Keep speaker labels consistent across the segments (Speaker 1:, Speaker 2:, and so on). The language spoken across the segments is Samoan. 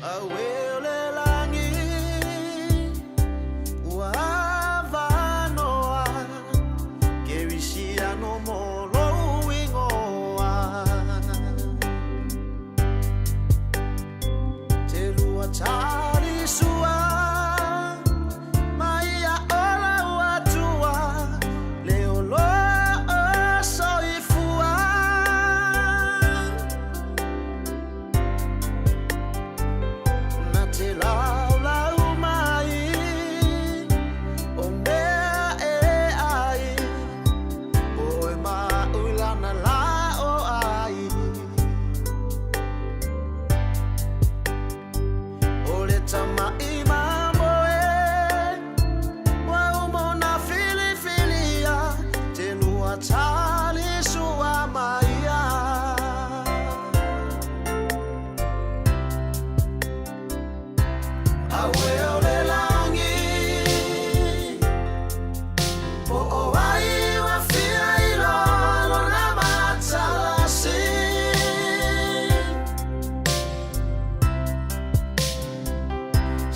Speaker 1: Auē o le lagi ua avanoa, Kerisiano mo lou igoa. Te lua talisua ma ia ola ua tua, le o lo o soifua. Na te laulau mai o mea e ai, o e maʻu lana la o ai. O le tamaʻi mamoe ua uma ona filifilia, te lua talisua ma ia. Auē o le lagi po o ai ua fia iloa lona matalasi.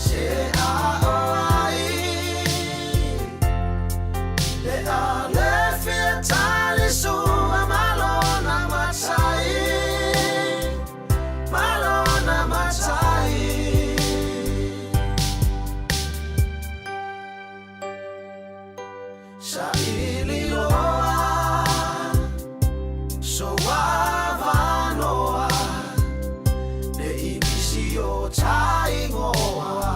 Speaker 1: Se a o ai le a le fia talisua ma lona matai, ma lona matai. Saili loa sou avanoa, ne i misi o ta igoa.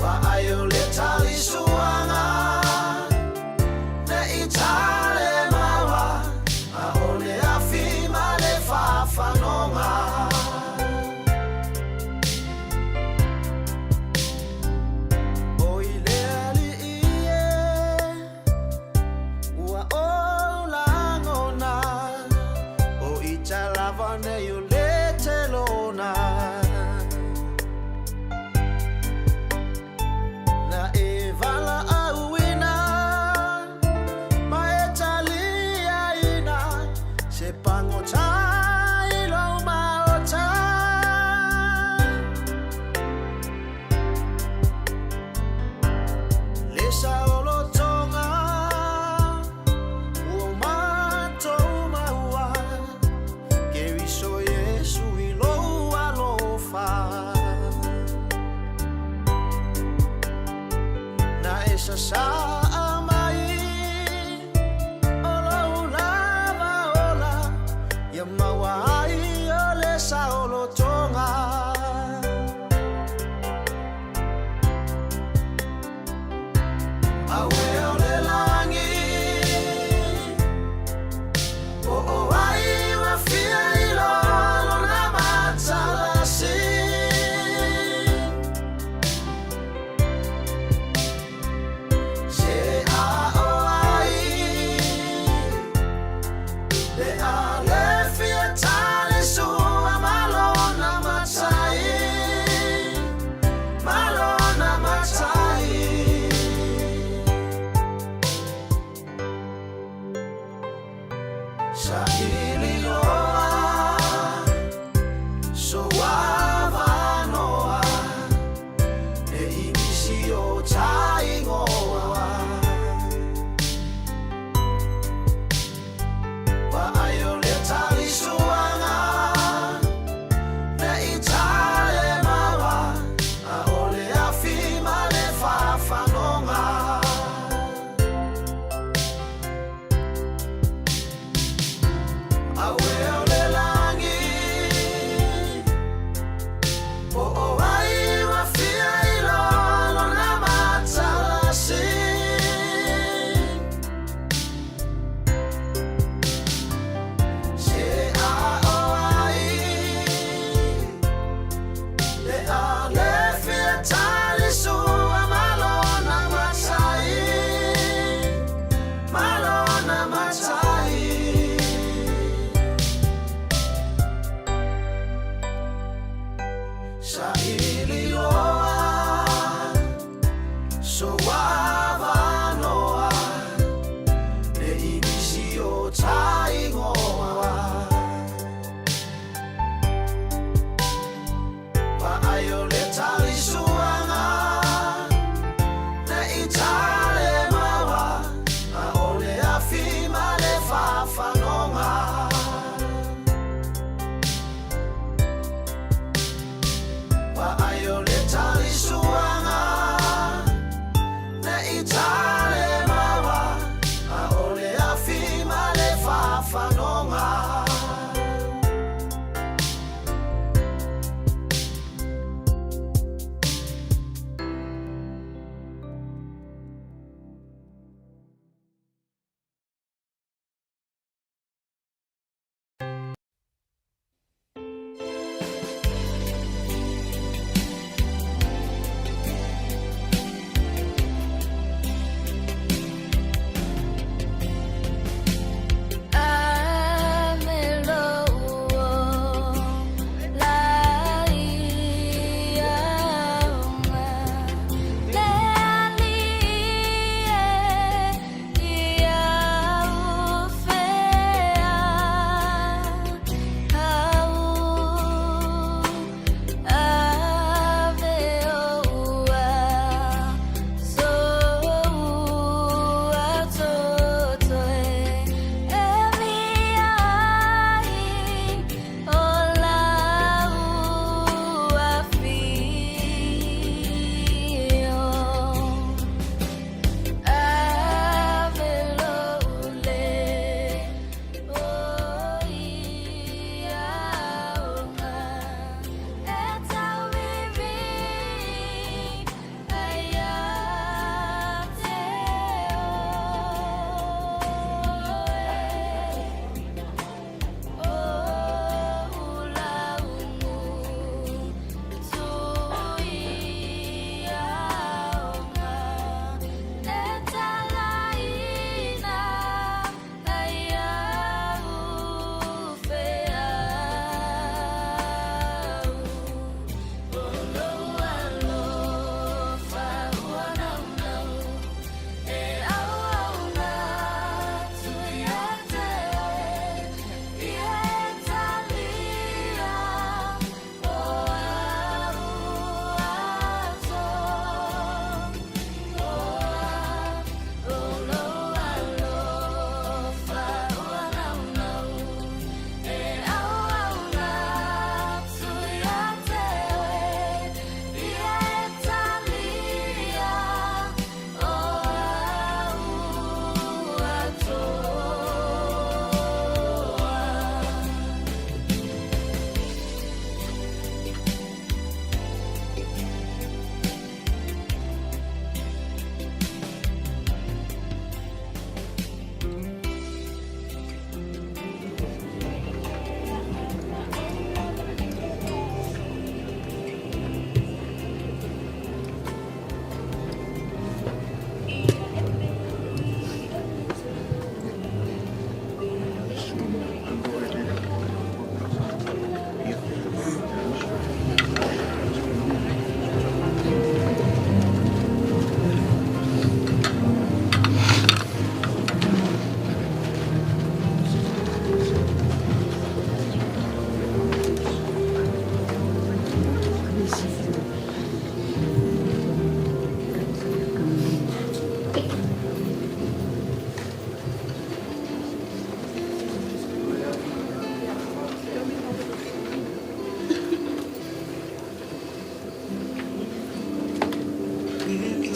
Speaker 1: Vaai o le talisuaga ne i tale maua, a o le afi ma le fafanoga. O i le alii e ua ou lagona, o ita lava nei o le telona. Na e valaauina ma e taliaina se pagota i lou maota. Le saolotoga ua matou maua, Keriso Iesu i lou alofa. Na e sasaa mai o lou lava ola, ia maua ai o le saolotoga. Auē o le lagi po o ai ua fia iloa lona matalasi. Se a o ai le a le fia talisua ma lona matai, ma lona matai. Saili loa sou avanoa, ne i misi o ta igoa. Vaai o le talisuaga ne i tale maua, a o le afi ma le fafanoga. Auē o le lagi po o ai ua fia iloa lona matalasi. Se a o ai le a le fia talisua ma lona matai, ma lona matai.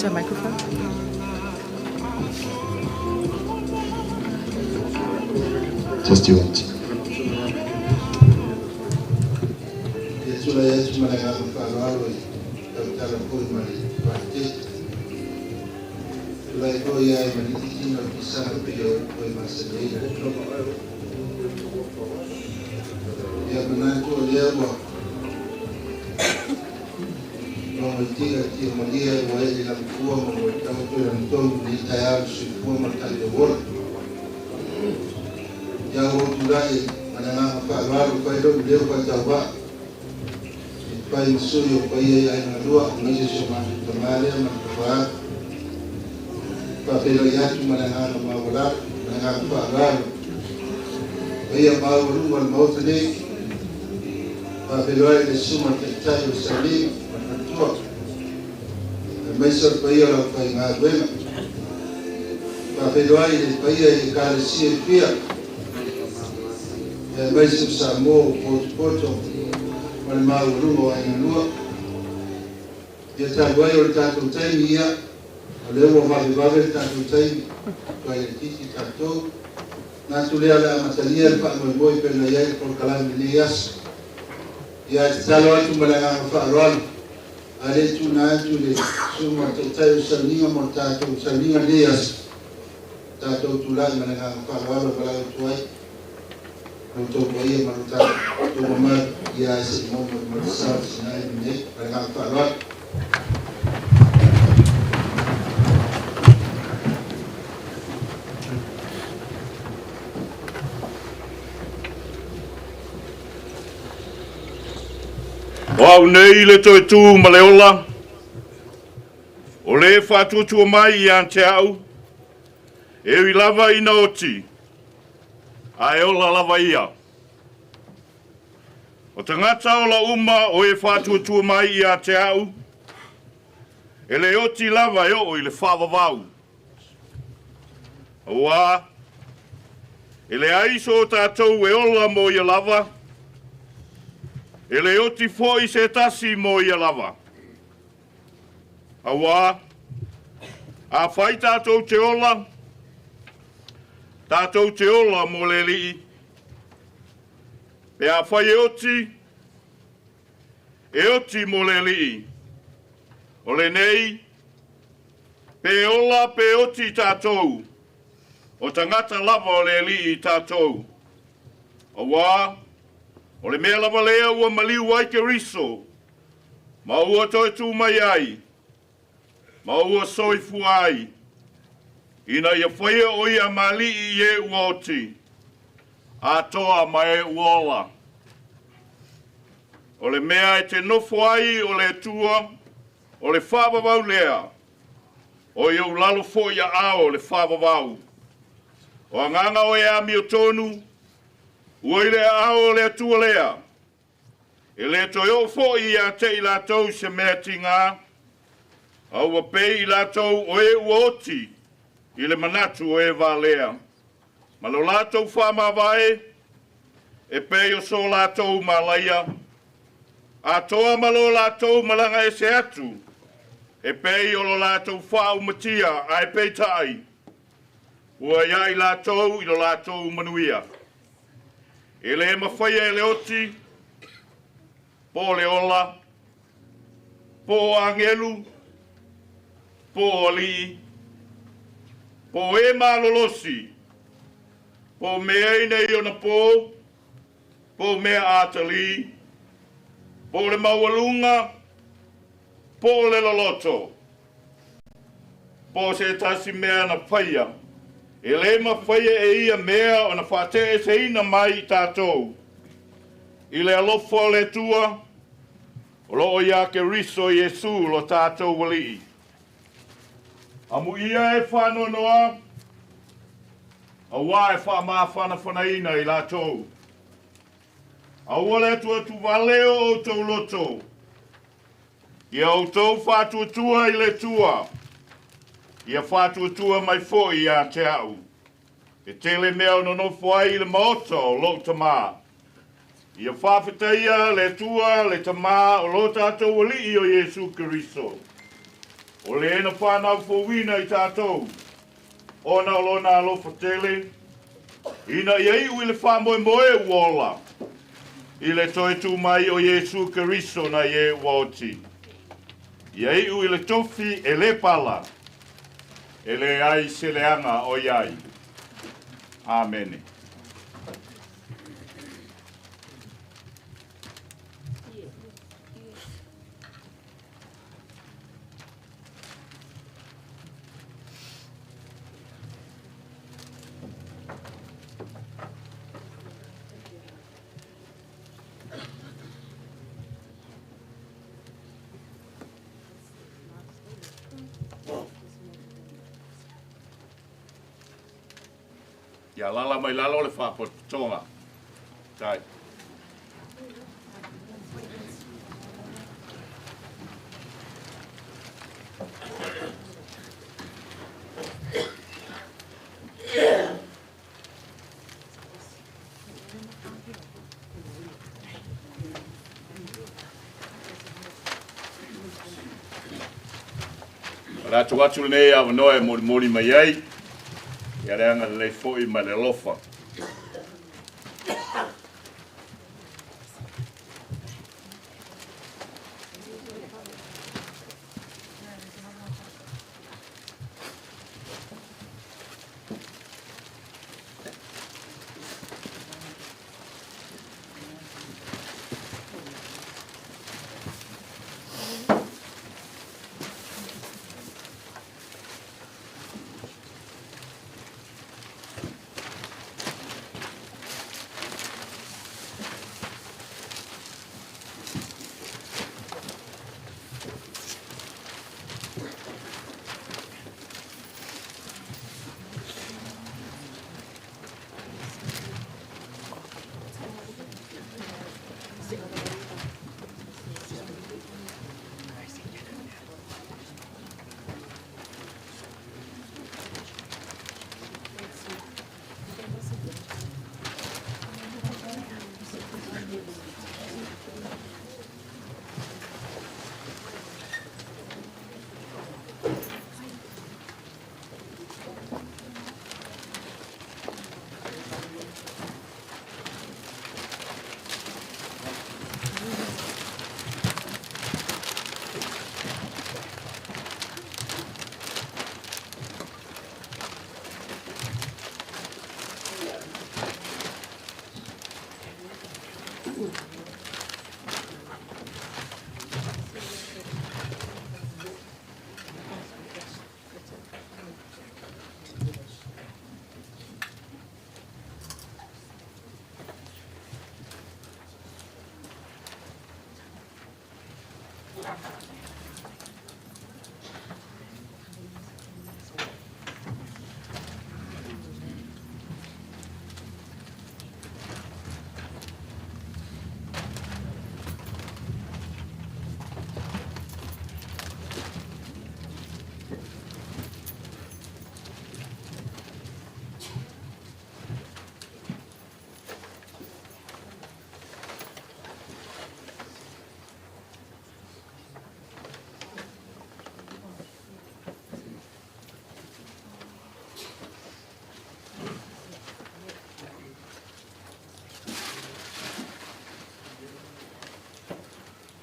Speaker 2: Is there a microphone?
Speaker 3: Just you want.
Speaker 4: Ia tulai atu ma le agaga faaaloalo i tautala foi ma le Paratete. Tulai foi ia e maligi tino o pisaga pei o upu e masani ai le Ia manatu o lea ua logoitiga tiomalie ua ee i lagifua ma ua taoto i lagitonu i lenei taeao le soifua ma le tali o ola. Ia ua ou tulai ma le agaga faaaloalo e fai lou leo faatauvaa e fai ma sui o paia i aiga lua aemaise si o matou tama lea ma le papaalo. Faafeiloai atu ma le agaga maualalo ma le agaga faaaloalo paia maualuga o le Maota nei. Faafeiloai i le susuga i le Taitai o le Sauniga ma le Faletua, aemaise o le paia o le aufaigaluega. Faafeiloai i le paia i Ekalesia e fia, aemaise o Samoa ua potopoto ma le maualuga o aiga lua. Ia talu ai o le tatou taimi ia, o lea ua vavevave le tatou taimi, tuai laitiiti tatou. Manatu lea o le a amatalia le faamoemoe pei ona i ai le polokalame i lenei aso. Ia, e tatalo atu ma le agaga faaaloalo, a o le i tuuina atu i le Susuga o le Taitai o le Sauniga mo le tatou sauniga i lenei aso, tatou tulai ma le agaga faaaloalo e valaau atu ai lo outou paia ma lo tatou mamalu, ia ae se i maua mai le sao o le Sina Amy nei. Ma le agaga faaaloalo.
Speaker 5: O au nei le toe tu ma le ola, o le faatuatua mai ia te au, e ui lava ina oti, ae ola lava ia. O tagata ola uma o e faatuatua mai ia te au, e le oti lava e oo i le faavavau. Auā, e leai so tatou e ola mo ia lava, e le oti foi se tasi mo ia lava. Auā, afai tatou te ola, tatou te ola mo le Alii, pe afai e oti, e oti mo le Alii. O lenei, pe ola pe oti tatou, o tagata lava o le Alii tatou. Auā, o le mea lava lea ua maliu ai Keriso, ma ua toe tū mai ai, ma ua soifua ai, ina ia faia o ia ma alii i e ua oti, atoa ma e ua ola. O le mea e te nofo ai o le Atua, o le faavavau lea, o i ou lalo foi aao o le faavavau. O agaga o e amiotonu, ua i le aao o le Atua lea, E le toe oo foi ia te i latou se mea tiga, a ua pei i latou o e ua oti i le manatu o e valea, ma lo latou faamavae, e pei o so latou malaia, atoa ma lo latou malaga ese atu, e pei o lo latou faaumatia, ae peitai, ua ia i latou i lo latou manuia. E le mafaia e le oti, po o le ola, po o agelu, po o alii, po o e malolosi, po o mea i nei ona po, po o mea atalii, po o le maualuga, po o le loloto, po o se tasi mea na faia, e le mafaia e ia mea ona faateeseina mai i tatou i le alofa o le Atua o lo o iā Keriso Iesu lo tatou Alii. Amuia e faanoanoa, auā e faamafanafanaina i latou. Aua le atuatuvale o outou loto, Ia outou faatuatua i le Atua, ia faatuatua mai foi ia te au. E tele mea o nonofo ai i le maota o lou Tama. Ia faafetaia le Atua, le Tama o lo tatou Alii o Iesu Keriso. O le na whānau fouina i tātou, ona o lona alofa tele, ina ia iu i le whaamoemoe ua ola, i le toe tū mai o Iesu Keriso na i e ua oti. Ia iu i le tofi e le pala, e le ai se leaga o iai. Amene. Ia lala mai lalo le faapotopotoga. Tai. O le atu atu lenei avanoa e molimoli mai ai, ia le agalelei foi ma le alofa.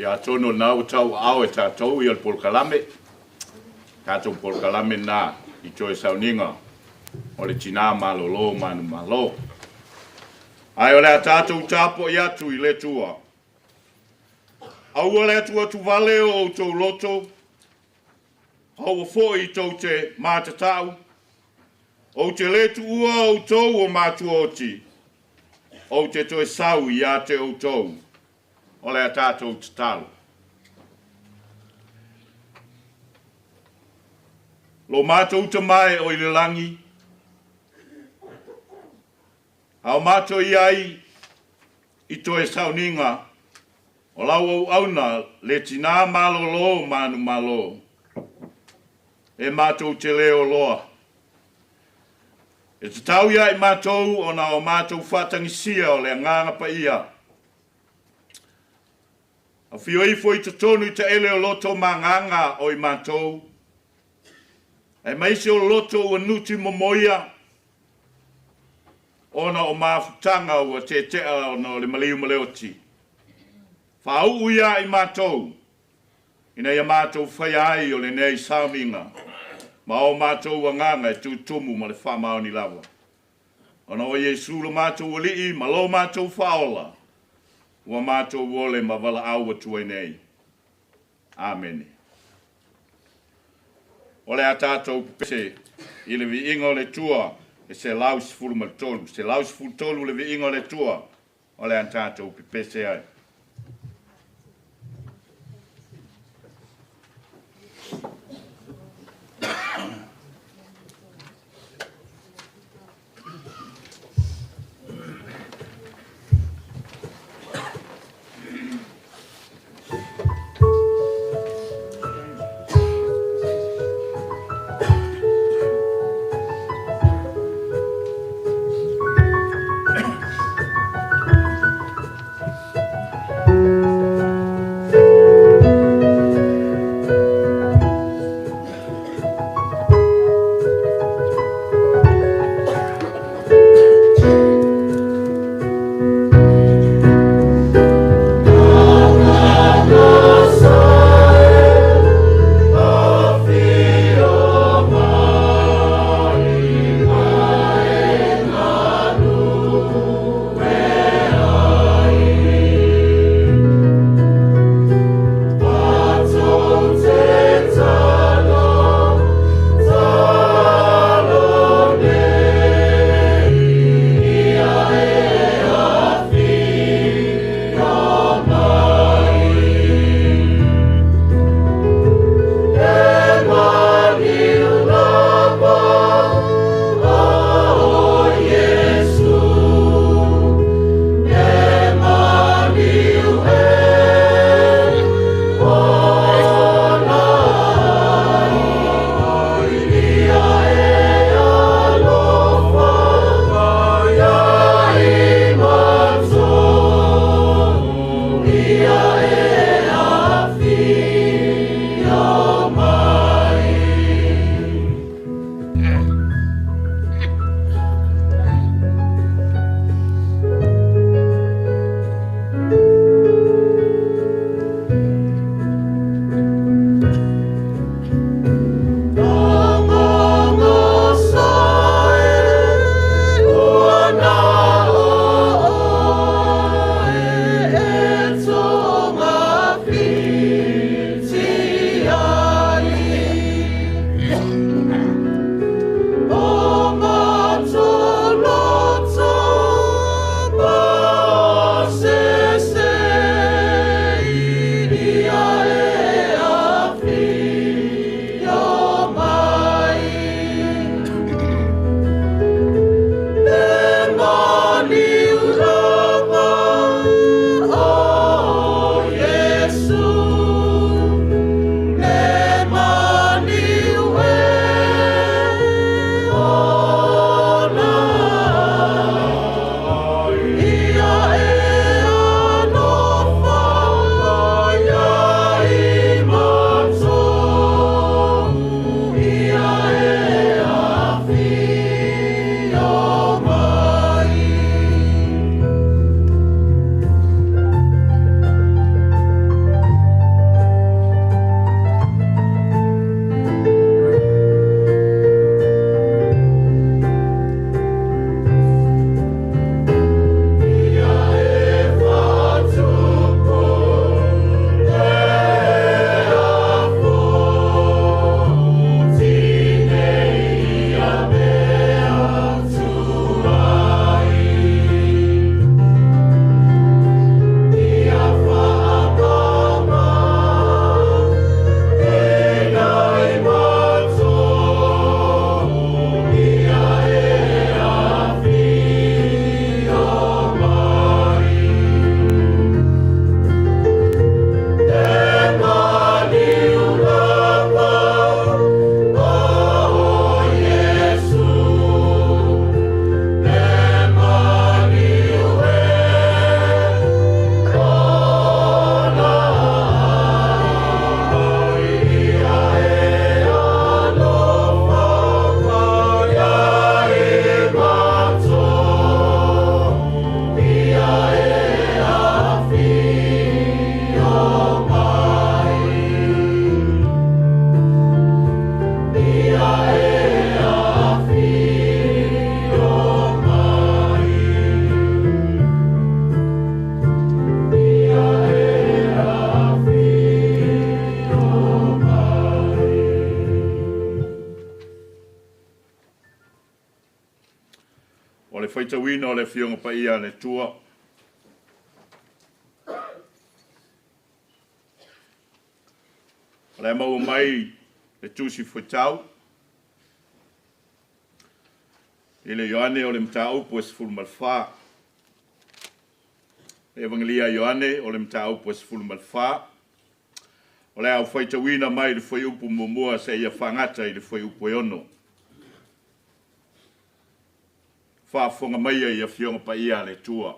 Speaker 5: Ia atonu o lena ua tauaao e tatou ia le polokalame, tatou polokalame lena i toe sauniga o le tina malolo manumalo. Ae o le a tatou tapuai atu i le Atua. Aua le atuatuvale o outou loto, aua foi tou te matatau, ou te le tuua outou o matua oti, ou te toe sau ia te outou. O le a tatou tatalo. Lo matou Tama e o i le lagi, a o matou i ai i toe sauniga o lau auauna le tina malolo manumalo, e matou te le oloa. E tatau ia i matou ona o matou faatagisia o le Agaga Paia. Afio ifo i totonu i taele o loto ma agaga o i matou. Aemaise o loto ua nuti momoia ona o mafutaga ua tetea ona o le maliu ma le oti. Faauu ia i matou, ina ia matou faia ai o lenei sauniga, ma o matou agaga e tutumu ma le faamaoni lava. Ona o Iesu lo matou Alii ma lo matou Faaola, ua matou ole ma valaau atu ai nei. Amene. O le a tatou pepese i le viiga o le Atua e 113, 113 le viiga o le Atua o le a tatou pepese ai. faitauina o le Afioga Paia a le Atua. O le a maua mai le Tusi Fuaitau i le Ioane o le Mataupu e 14. Le Evagelia a Ioane o le Mataupu e 14. O le a ou faitauina mai le fuaiupu muamua seia faagata i le fuaiupu e 6. Faafofoga maia i Afioga Paia a le Atua.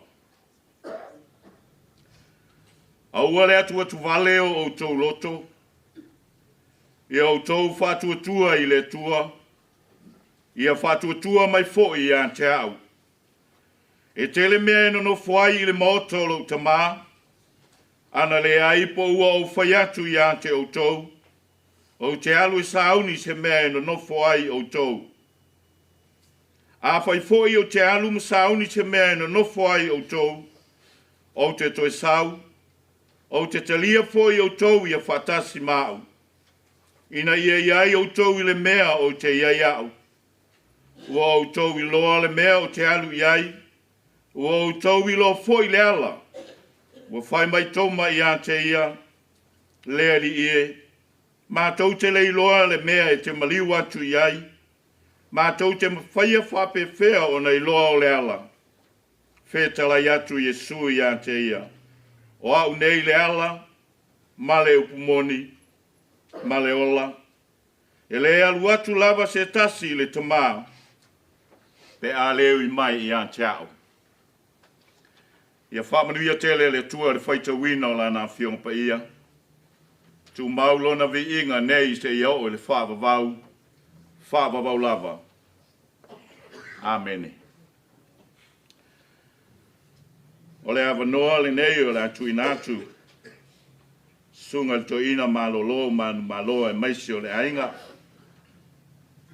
Speaker 5: Aua le atuatuvale o outou loto, ia outou faatuatua i le Atua, ia faatuatua mai foi ia te au. E tele mea e nonofo ai i le maota o lou Tama, ana leai po ua ou fai atu ia te outou, ou te alu e sauni se mea e nonofo ai outou. Afai foi ou te alu ma sauni se mea e nonofo ai outou, ou te toe sau, ou te talia foi outou ia faatasi ma au, ina ia i ai outou i le mea ou te i ai au. Ua outou iloa le mea ou te alu i ai, ua outou iloa foi le ala. Ua fai mai Toma ia te ia, Le Alii e, matou te le iloa le mea e te maliu atu i ai, matou te mafaia faapefea ona iloa o le ala. Fetalai atu Iesu ia te ia, O au nei le ala, ma le upu moni, ma le ola. E le alu atu lava se tasi i le Tama, pe a le ui mai ia te au. Ia faamanuia tele e le Atua le faitauina o Lana Afioga Paia. Tumau Lona viiga nei seia oo i le faavavau, faavavau lava. Amene. O le avanoa lenei o le a tuuina atu Susuga i le Toeaina malolo manumalo aemaise o le aiga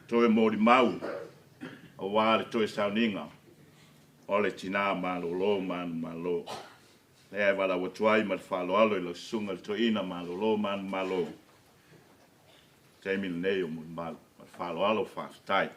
Speaker 5: toe molimau aua le toe sauniga o le tina malolo manumalo. Lea e valaau atu ai ma le faaaloalo i lau Susuga i le Toeaina malolo manumalo i le taimi lenei o molimau. Ma le faaaloalo faafetai.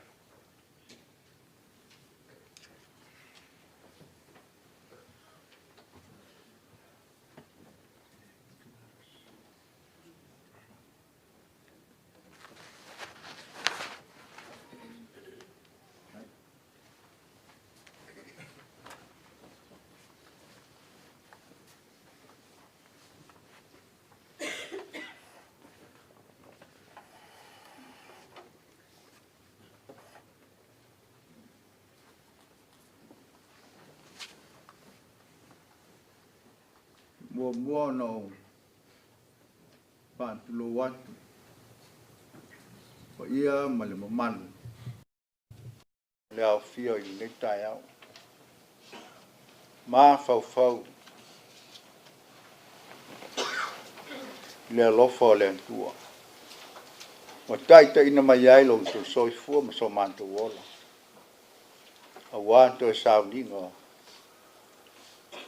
Speaker 4: Muamua ona ou faatulou atu paia ma le mamalu o le aofia i lenei taeao. Mafaufau i le alofa o le Atua ua taitaiina mai ai lo outou soifua ma so matou ola, aua toe sauniga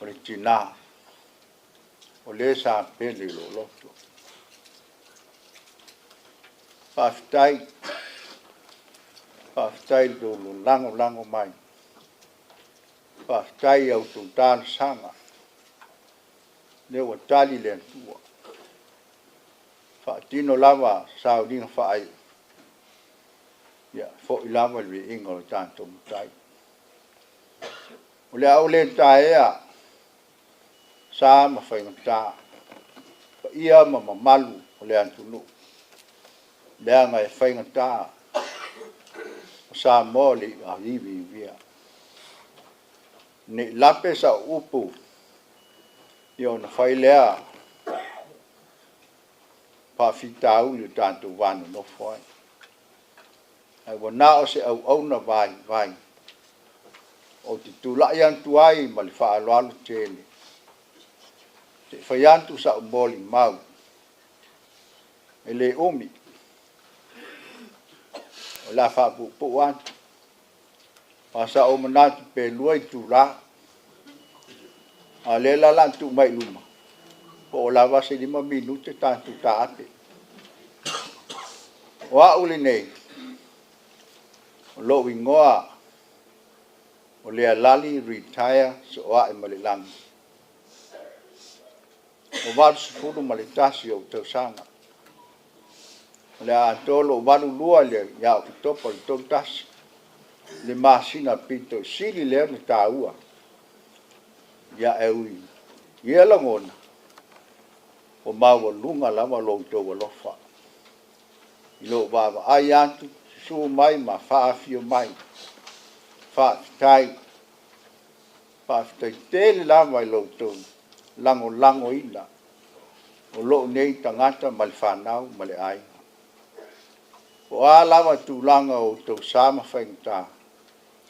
Speaker 4: o le tina o le sa pele i lou loto. Faafetai, faafetai i lo outou lagolago mai, faafetai i a outou talosaga, lea ua tali le Atua. Faatino lava sauniga faaiu, ia foi lava le viiga o le tatou Matai. O le a ou le taea sa ma faigata, paia ma mamalu o le atunuu, leaga e faigata o Samoa le i'a iviivia. Ne i lape sau upu, ia ona fai lea faafitauli o tatou va nonofo ai. Ae ua na o se auauna vaivai ou te tulai atu ai ma le faaaloalo tele se i fai atu sau molimau e le umi, o le a faapuupuu atu. Aua sa ou manatu pe 2 itula, a o lea la o le a tuu mai i luma, po o lava se 5 minute tatou taape. O au lenei, o lou igoa O Lealali retire Sooae ma le Lagi. Ua 81 ou tausaga. O le a atoa lou 82 ia Oketopa i le 31, le masina pito i sili lea ona taua. Ia e ui i ia lagona, ua maualuga lava lo outou alofa i lou vaavaai atu, susu mai ma faafio mai. Faafetai. Faafetai tele lava i lo outou lagolagoina o lou nei tagata ma le fanau ma le aiga. Po o a lava tulaga o outou sa ma faigata,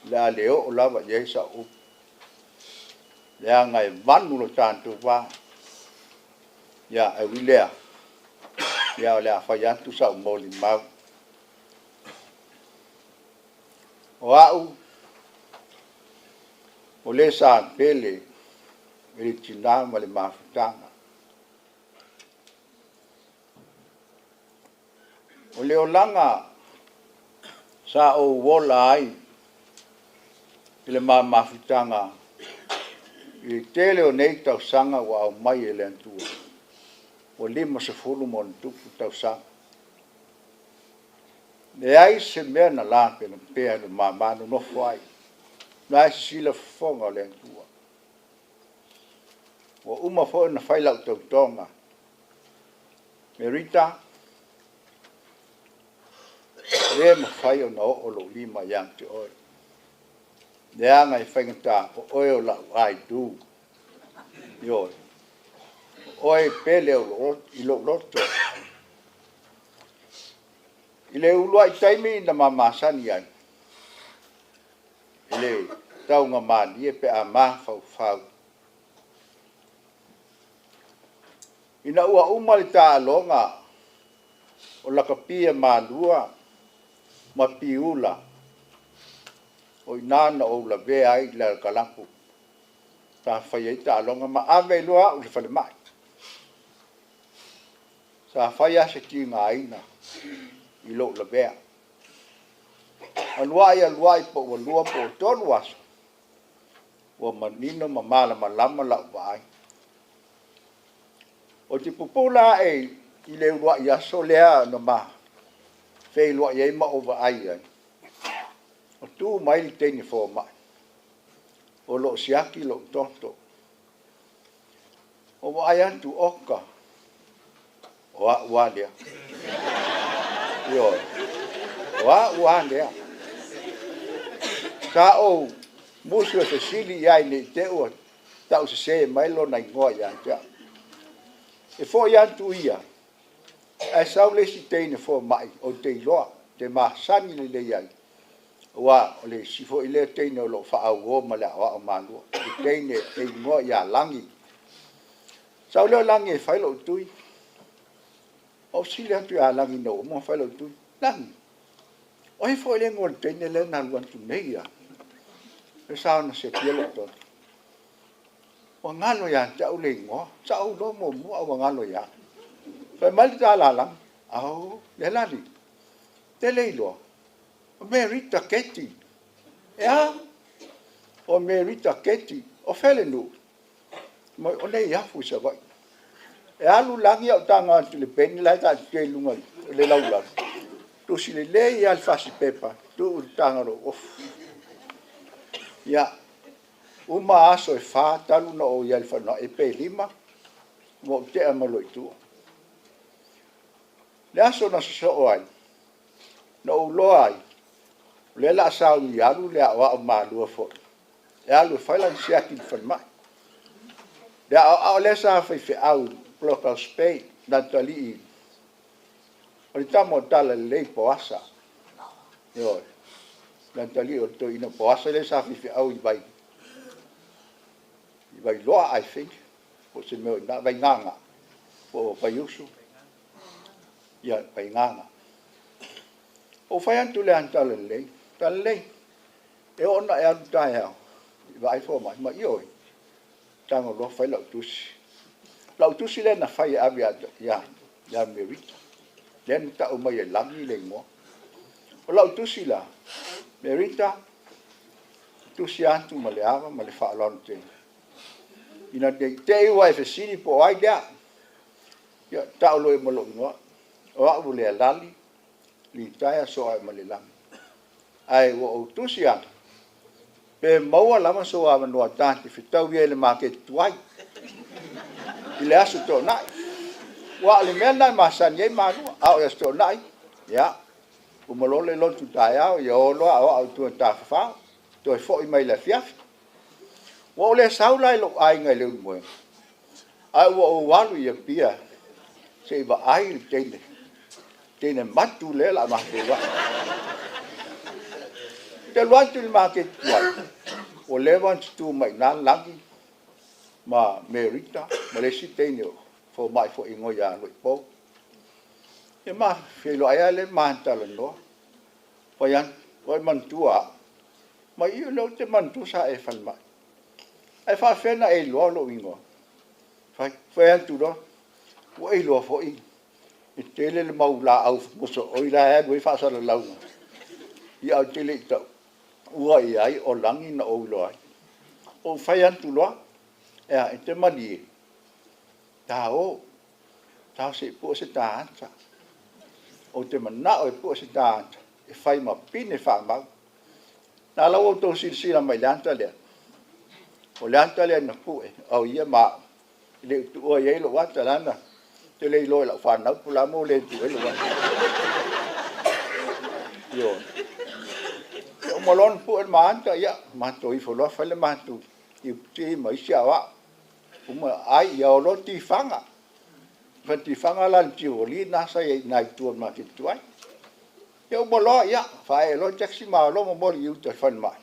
Speaker 4: o le a le oo lava i ai sau upu, leaga e vanu lo tatou va. Ia, e ui lea, ia o le a fai atu sau molimau. O au, o le sa pele i le tina ma le mafutaga. O le olaga sa ou ola ai i le ma mafutaga i le tele o nei tausaga ua aumai e le Atua, ua 50+ tausaga. Leai se mea na lapelapea i le ma va nonofo ai, la e sisila fofoga o le Atua. Ua uma foi ona fai lau tautoga. Merita, e le mafai ona oo lou lima ia te oe, leaga e faigata o oe o lau I do. Ioe, o oe e pele i lou loto. I le uluai taimi na ma masani ai, e le taugamalie pe a mafaufau. Ina ua uma le taaloga o lakapi e malua ma piula, o i ina na ou lavea ai i le alakalapu sa fai ai taaloga ma ave ai loa au i le falemai. Sa fai lava se tigaina i lou lavea. Alu ai alu ai po ua 2 po ua 3 aso, ua manino ma malamalama lau vaai. Ou te pupula ae i le uluai aso lea na ma feiloai ai ma ou vaai ai, o tu mai le teine fomai, o lo o siaki lou toto. Ou vaai atu, oka, o au lava lea. Ioe, o au lava lea. Sa ou musu e fesili i ai ne i te i ua tausese mai lona igoa ia te au. E foi atu ia, ae sau le isi teine fomai ou te iloa, ou te masani lelei ai, aua o le isi foi lea teine o lo o faaauo ma le aoao malua, le teine e igoa ia Lagi. Sau lea o Lagi e fai lou tui. Ou fesili atu ia Lagi ina ua uma ona fai lou tui, Lagi, o ai foi le igoa o le teine lea na alu atu nei lava? Lea sa ona siakia lou toto. Ua galo ia te au le igoa. Sa ou iloa muamua ae ua galo ia au. Fai mai le tala a Lagi, Ao, Lealali, e te le iloa, o Merita Keti. E a? O Merita Keti, o fea le nuu? Mai o Neiafu i Savaii. E alu Lagi ae ou tago atu i le peni la e taatitia i luga i le laulau. Tusi lelei lava le fasipepa, tuu i le taga o lou ofu. Ia, uma aso e 4 talu ona ou i ai i le falemai pe 5, ua ou tea mai loa i tua. Le aso na sosoo ai, na ou iloa ai, o lea o le a sauni e alu le aoao malua foi, e alu e fai lana siaki i le falemai. Le aoao lea sa faifeau i Blockhouse Bay, le atalii o le tama o Talalelei Poasa. Ioe, le atalii o le toeaina Poasa lea sa faifeau i vai, i Vailoa I think, po o se mea o i ina, Vaigaga, po o Vaiusu, ia Vaigaga. Ou fai atu lea ia Talalelei, Talalelei, e oo ina e alu taeao e vaai le fomai, ma ioe, tago loa fai lau tusi. Lau tusi lea na fai e ave ia Merita, lea na tau mai e Lagi le igoa. O lau tusi la, Merita, Tusi atu ma le ava ma le faaaloalo tele. Ina ne i te i ua e fesili po o ai lea, ia tau loa ma lou igoa, o au o Lealali Litaea Sooaemalelagi. Ae ua ou tusi atu, pe maua lava sou avanoa ta te fetaui ai i le maketi tuai i le Aso Toonai. Aua o le mea lena e masani ai malua, a oo i le Aso Toonai, ia, uma loa le lotu taeao, ia o loa aoao i tua e tafafao, toe foi mai i le afiafi. Ua ou le sau la i lou aiga i Leulumoega, ae ua ou alu i Apia se i vaai le teine, teine matu lea o le a ma feiloai. Ou te alu atu i le maketi tuai, ua leva ona tutu mai i ina Lagi ma Merita ma le isi teine o fomai foi e igoa ia Loipou. Ia ma feiloai lava lea ma talanoa. Fai atu, ua e manatua au? Mai, ioe, o lea ou te manatua sa e i le falemai. Ae faapefea ona e iloa lou igoa? Fai atu loa, ua e iloa foi e tele le mau laau mosooi la e alu ai faasalalauga, ia ae ou te le i taua i ai o Lagi na ou iloa ai. Ou fai atu loa, e a, e te malie, ta o, ta o se i pue se ta ata. Ou te manao e pue se ta ata e fai ma pine faamau. Na ala ua outou silasila mai i le ata lea, o le ata lea na pue, o ia ma au, e le i tuua i ai lou ata, leaga ou te le iloa i lau fanau po o le a le mea ua le tuu ai lou ata. Ioe. Ia uma loa ona pue le ma ata, ia matou ifo loa fai le matou iputi ma isi aoao. Uma ai, ia o loa tifaga. Fai tifaga la i le Tivoli lena sa i ai i ina i tua i le maketi tuai. Ia uma loa, ia faaee loa le taxi ma o loa momoli i uta i le falemai.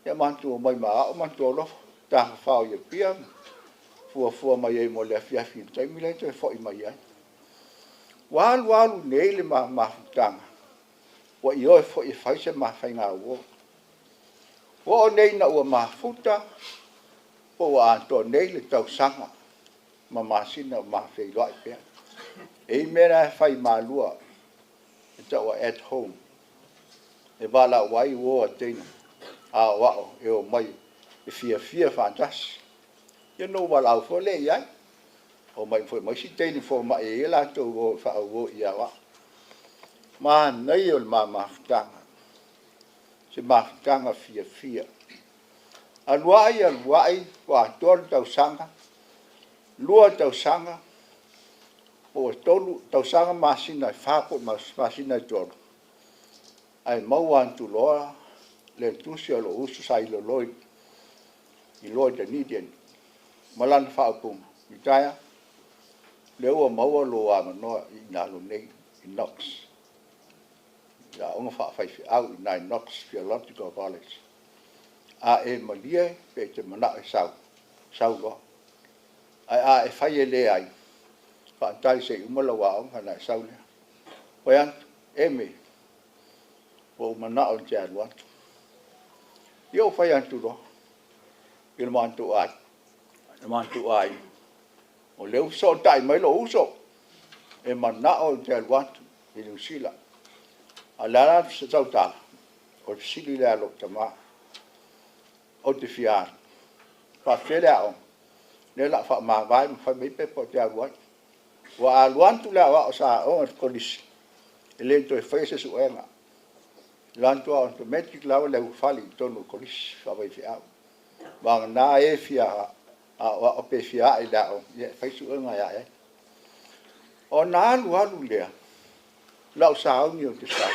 Speaker 4: Ia matou omai ma aoao matou o loa tafafao i Apia ma fuafua mai ai mo le afiafi i le taimi lea e toe foi mai ai. Ua alu alu nei le mafutaga, ua ioe foi e fai se ma faigauo. Ua oo nei ina ua mafuta po ua atoa nei le tausaga ma masina o ma feiloai pea. E i ai mea la e fai malua e tau o at home, e valaau ai uo a teine aoao e omai e fiafia faatasi. Ia ona ou valaau foi lea i ai. Omai foi ma isi teine fomai e i ai a latou uo e faauo i aoao. Manaia o le ma mafutaga, se mafutaga fiafia. Alu ai, alu ai, ua atoa le tausaga, 2 tausaga, po ua 3 tausaga masina e 4 po o masina e 3, ae maua atu loa le tusi a lou uso sa ilolo i Roy Dunedin ma lana faaupuga, Itaea, lea ua maua lou avanoa i ina nei i Knox, i le aoga faafaifeau i ina i Knox Theological College. A e malie pe e te manao e sau, sau loa. Ae a e fai e leai, faatali se i uma lau aoga ona e sau lea. Fai atu, Eme, ua ou manao ou te alu atu. Ia ou fai atu loa i le matou aiga, o lea ua fesootai mai lou uso, e manao ou te alu atu i Niu Sila. A o le a la se tautala? O le fesili lea a lou tama, ou te fia alu. E faapefea le aoga? O lea o le a faamavae ma fai mai pepa ou te alu ai. Ua alu atu le aoao sa aoga i le kolisi, e le toe faia se suega. E alu atu automatic lava le aufale i totonu o le kolisi faafaifeau. Vagana e fia aoao pe fia ae i le aoga, ia e fai suega e ae ai. Ona alu alu lea, lau sauni ou te sau,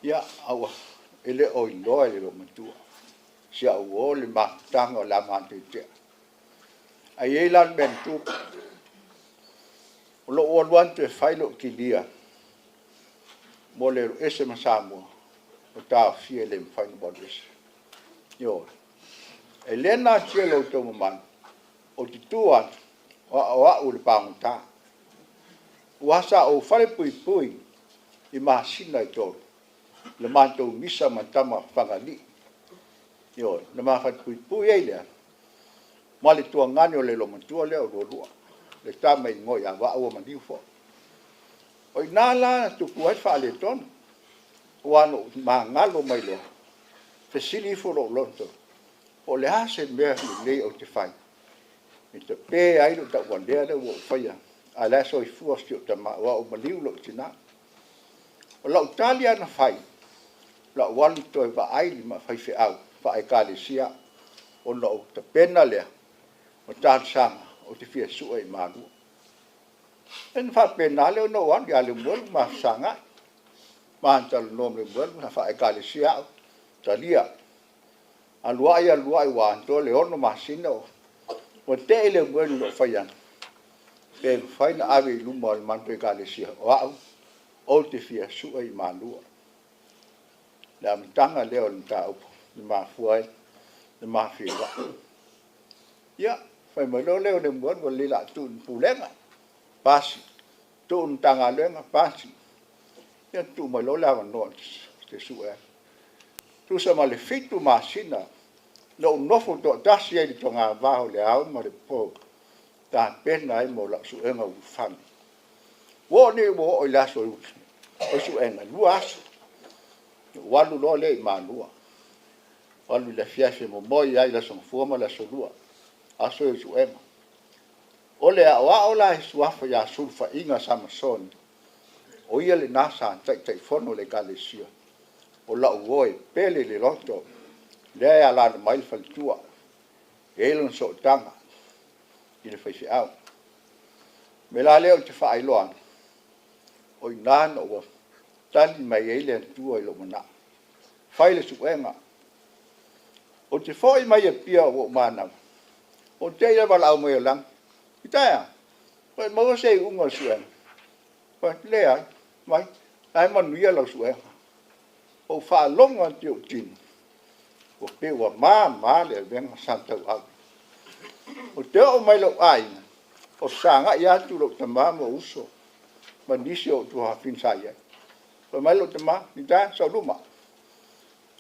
Speaker 4: ia, aua, e le o iloa e le loomatua si au uo le mafutaga o le a matou tea. Ae i ai la le mea na tupu, o lou alu atu e fai lou kilia mo le alu ese ma Samoa, ua taofia e le mafai ona ou alu ese. Ioe. E le natia i lo outou mamalu, ou te tu atu, o au o le pagota. Aua sa ou falepuipui i masina e 3, le matou misa ma tama Fagalii. Ioe, na ma falepuipui ai lea ma le tuagane o le loomatua lea o Lualua, le tama e igoa ia Vaa ua maliu foi. O i ina la na tupu ai le faaletonu, aua na ou magalo mai loa. Fesili ifo lou loto, po o le a se mea lelei ou te fai e tape ai lou tauvalea lea ua ou faia, a o la e soifua si ou tama, aua ua maliu lou tina. O lau tali lava na fai, o lau alu toe vaai i le faifeau faale-Ekalesia ona ou tapena lea ma talosaga ou te fia sue i Malua. Ona faapena lea ona ou alu ia Lemuelu ma fesagai. Ma talanoa ma Lemuelu na faale-Ekalesia au, talia. Alu ai, alu ai ua atoa le 6 masina ua tei Lemuelu i lou fai atu, pe mafai ona ave i luma o le matou Ekalesia, o au ou te fia sue i Malua. Le amataga lea o le mataupu na mafua ai ona ma feiloai. Ia, fai mai loa lea o Lemuelu, ua lelei o le a tuu i le Pulega, pasi. Tuu i le Matagaluega, pasi. Ia tuu mai loa le avanoa ou te sue ai. Tusa ma le 7 masina na ou nofo toatasi ai i le togavao i le ao ma le po, tapena ai mo lau suega ulufale. Ua oo nei ua oo i le aso o suega, e 2 aso, ona ou alu loa lea i Malua. Ou alu i le afiafi e momoe ai i le Aso Gafua ma le Aso Lua, aso ia o suega. O le aoao la i suafa ia Sulufaiga Samasoni, o ia lena sa Taitaifono o le Ekalesia, o lau uo e pele i le loto, lea e alaala mai le faletua, e i ai lona sootaga i le faifeau. O le mea la lea ou te faailoa atu, o i ina na ou tali mai ai le Atua i lou manao, fai le suega. Ou te foi mai Apia ua ou manava, ua te i lava i le valaau mai o Lagi, Itaea, ua e maua se iuga o le suega? Ou fai atu, Leai. Fai mai, O la e manuia lau suega. Ua ou faalogo atu i ou tino, ua pei ua mama le avega sa tauave. Ou te oo mai i lou aiga, o fesagai atu lou tama ma ou uso ma nisi o ou tuafafine sa i ai. Fai mai lou tama, Itaea, sau i luma.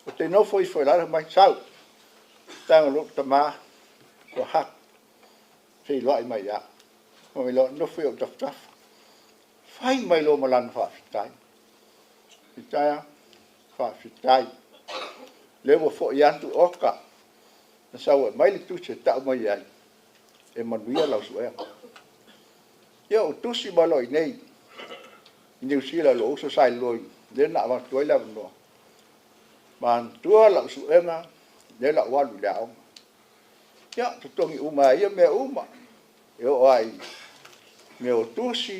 Speaker 4: Ou te nofo ifo i lalo, fai mai, sau. Tago loa lou tama, ua hug, feiloai mai ia au. Fai mai loa, nofo i ou tafatafa. Fai mai loa ma lana faafetai. Itaea, faafetai. Lea ua foi atu oka, na sau e aumai le tusi e tau mai ai, e manuia lau suega. Ia, ua tusi mai loa i inei i Niu Sila i lou uso sa i lea na avatu ai le avanoa. Manatua lau suega, lea la ou alu i le aoga. Ia, totogi uma lava ia mea uma. E oo lava i mea o tusi,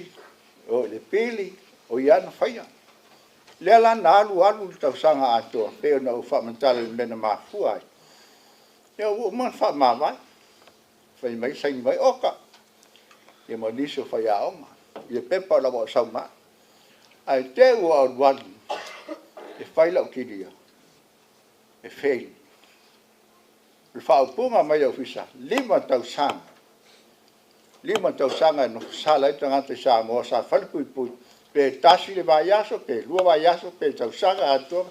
Speaker 4: e oo i le pili, o ia lava na faia. Lea la na alu alu le tausaga atoa, pei ona ou faamatala i le mea na mafua ai. Ia ua uma ona faamavae, fai mai saini mai oka, ia ma nisi o faiaoga i le pepa o lau aosau ma au. Ae te i ua ou alu alu e fai lau kilia, e fail. O le faaupuga mai le Ofisa, 5 tausaga, 5 tausaga e nofosala ai le tagata i Samoa sa falepuipui, pe tasi le vaiaso, pe 2 vaiaso, pe tausaga atoa,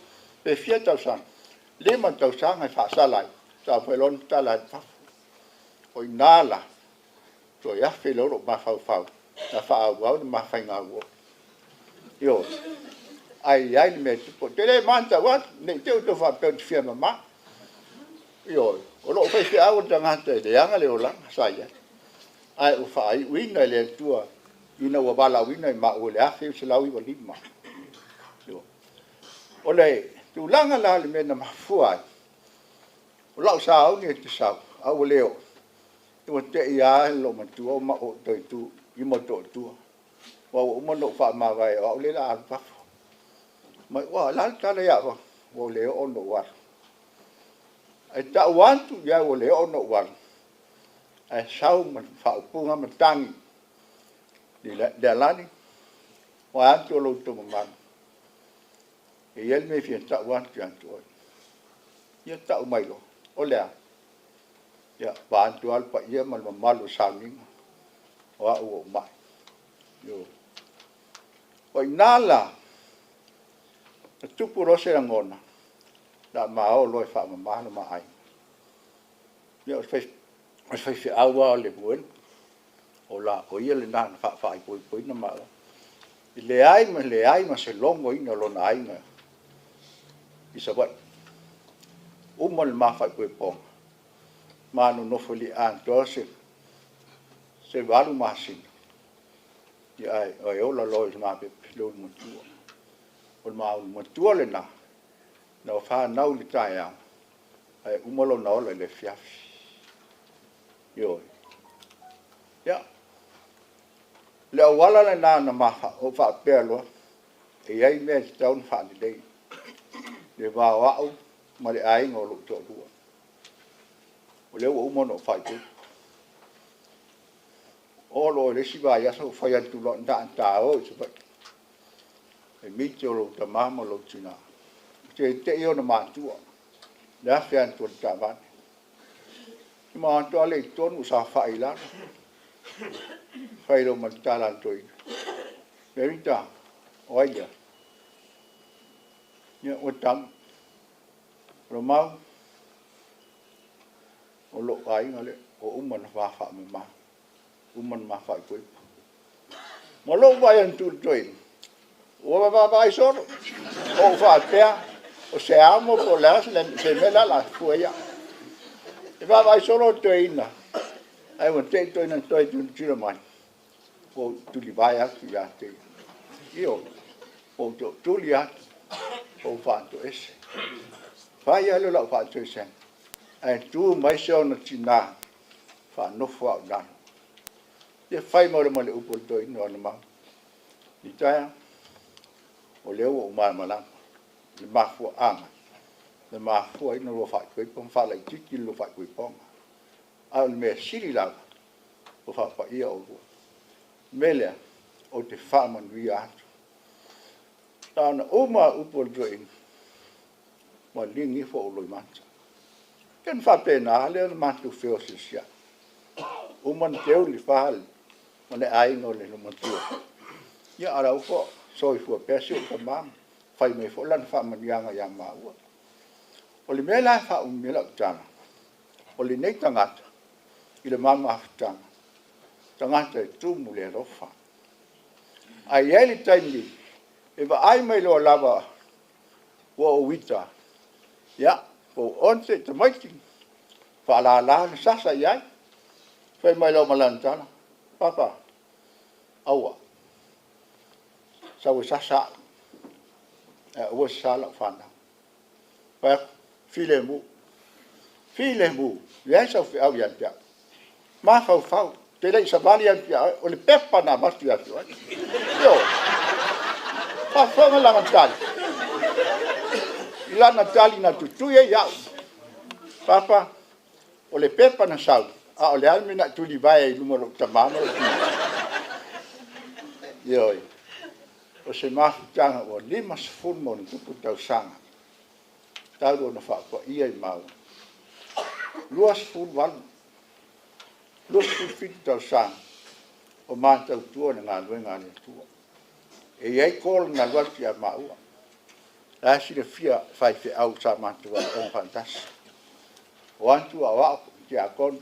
Speaker 4: pe fia tausaga, 5 tausaga e faasala ai, faatoa mafai loa ona tatala atu i fafo. O i ina la, toe afe loa lou mafaufau e faaauau le ma faiga. Ioe, ae i ai le mea e tupu. Ou te le matau atu, ne i te i ua outou faapea ou te fia mama. Ioe, o lou faifeau o le tagata e leaga le olaga sa i ai, ae ua faaiuina e le Atua ina ua valaauina i maua i le 1995. Ioe. O le tulaga la o le mea na mafua ai, o lau sauni ou te sau, a ua le oo, ua te i lava le loomatua ma ou toe tu i Motootua, aua ua uma ona ou faamavae o au lea o le a alu i fafo. Mai, ua, o le a le tala ia oe? Ua le oo ona ou alu. Ae tau atu i ai ua le oo ona ou alu, ae sau ma le faaupuga matagi, Lealani, vaeatu lo outou mamalu, e i ai le mea e fia tau atu ia te oe. Ia tau mai loa, o le a? Ia, vaeatu lava le paia ma le mamalu o le sauniga, o au ua ou mai. Ioe. O i ina la, na tupu loa se lagona, o le a ma o loa e faamama le ma aiga. Ia, o le faifeau lava o Lemuelu, o ia lena na faaipoipoina maua. E leai ma leai ma se logoina o lona aiga i Savaii. Uma le ma faaipoipoga, ma nonofo i le atoa se 8 masina, ia ae ola loa i le mapepe le ulumatua. O le ma ulumatua lena, na fanau i le taeao, ae uma lona ola i le afiafi. Ioe. Ia, le auala lena na ou faapea loa, e i ai mea e tatau ona faalelei, le va o au ma le aiga o lou toalua. O lea ua uma ona ou faaipoipo. Oo loa i le isi vaiaso ou fai atu loa, na ona ta o i Savaii e meet o lou tama ma lou tina. Teitei ona matua, le afe atu o le taavale. Ma atu lava lea i totonu, saofai i lalo. Fai loa ma le tala a le toeaina. Merita, o ai lea? Ia, ua tali. Lomau, o lou aiga lea, ua uma ona ma faamama, uma ona ma faaipoipo. Ma lou vaai atu i le toeaina, ua vaavaai solo. Ou faapea, o se amo po o le a se mea le a fua ia. E vaavaai solo le toeaina, ae ua te i toeaina toe tilotilo mai, ua ou tulivae atu ia te ia. Ioe, ua ou tootuli atu, ua ou faatoese. Fai lava lea o lau faatoesega, ae tu mai si ona tina, faanofo au i lalo. Ia fai mai loa ma le upu a le toeaina o Alomau. Itaea, o lea ua ou malamalama i le mafuaaga na mafua ai ona lua faaipoipo ma faalaitiiti le lua faaipoipoga. A o le mea sili lava, ua faapaia oulua. O le mea lea, ou te faamanuia atu. Na ona uma lava o upu a le toeaina, ua ligi ifo ou loimata. Ia ona faapena lava lea ona matou feosiosiai. Uma ona teu le fa ma le aiga o le olomatua. Ia a o la e ua soifua pea si ou tama ma fai mai foi lana faamanuiaga ia maua. O le mea la e faaumi ai lau tala, o lenei tagata i le ma mafutaga, tagata e tumu i le alofa. Ae i ai le taimi e vaai mai loa lava ua ou ita, ia, po o on tamaiti, faalala le sasa i ai. Fai mai loa ma lana tala, Papa, aua, sau e sasa au, ae aua e sasa lau fanau. Fai atu, filemu, filemu, leai sau feau ia te au. Mafaufau, ou te le i savali atu ia oe, o le pepa na avatu ia te oe. Ioe, faafofoga lana tali, i lana tali na tutui ai au. Papa, o le pepa na sau, a o le a le mea na e tulivae ai i luma o lou tama ma lou tina? Ioe, o se mafutaga ua 50+ tausaga talu ona faapaia i maua, 28, 27 tausaga o matautua le galuega a le Atua. E i ai call na alu atu ia maua, la e silafia faifeau sa matou aooga faatasi. O atu a o au tiakono,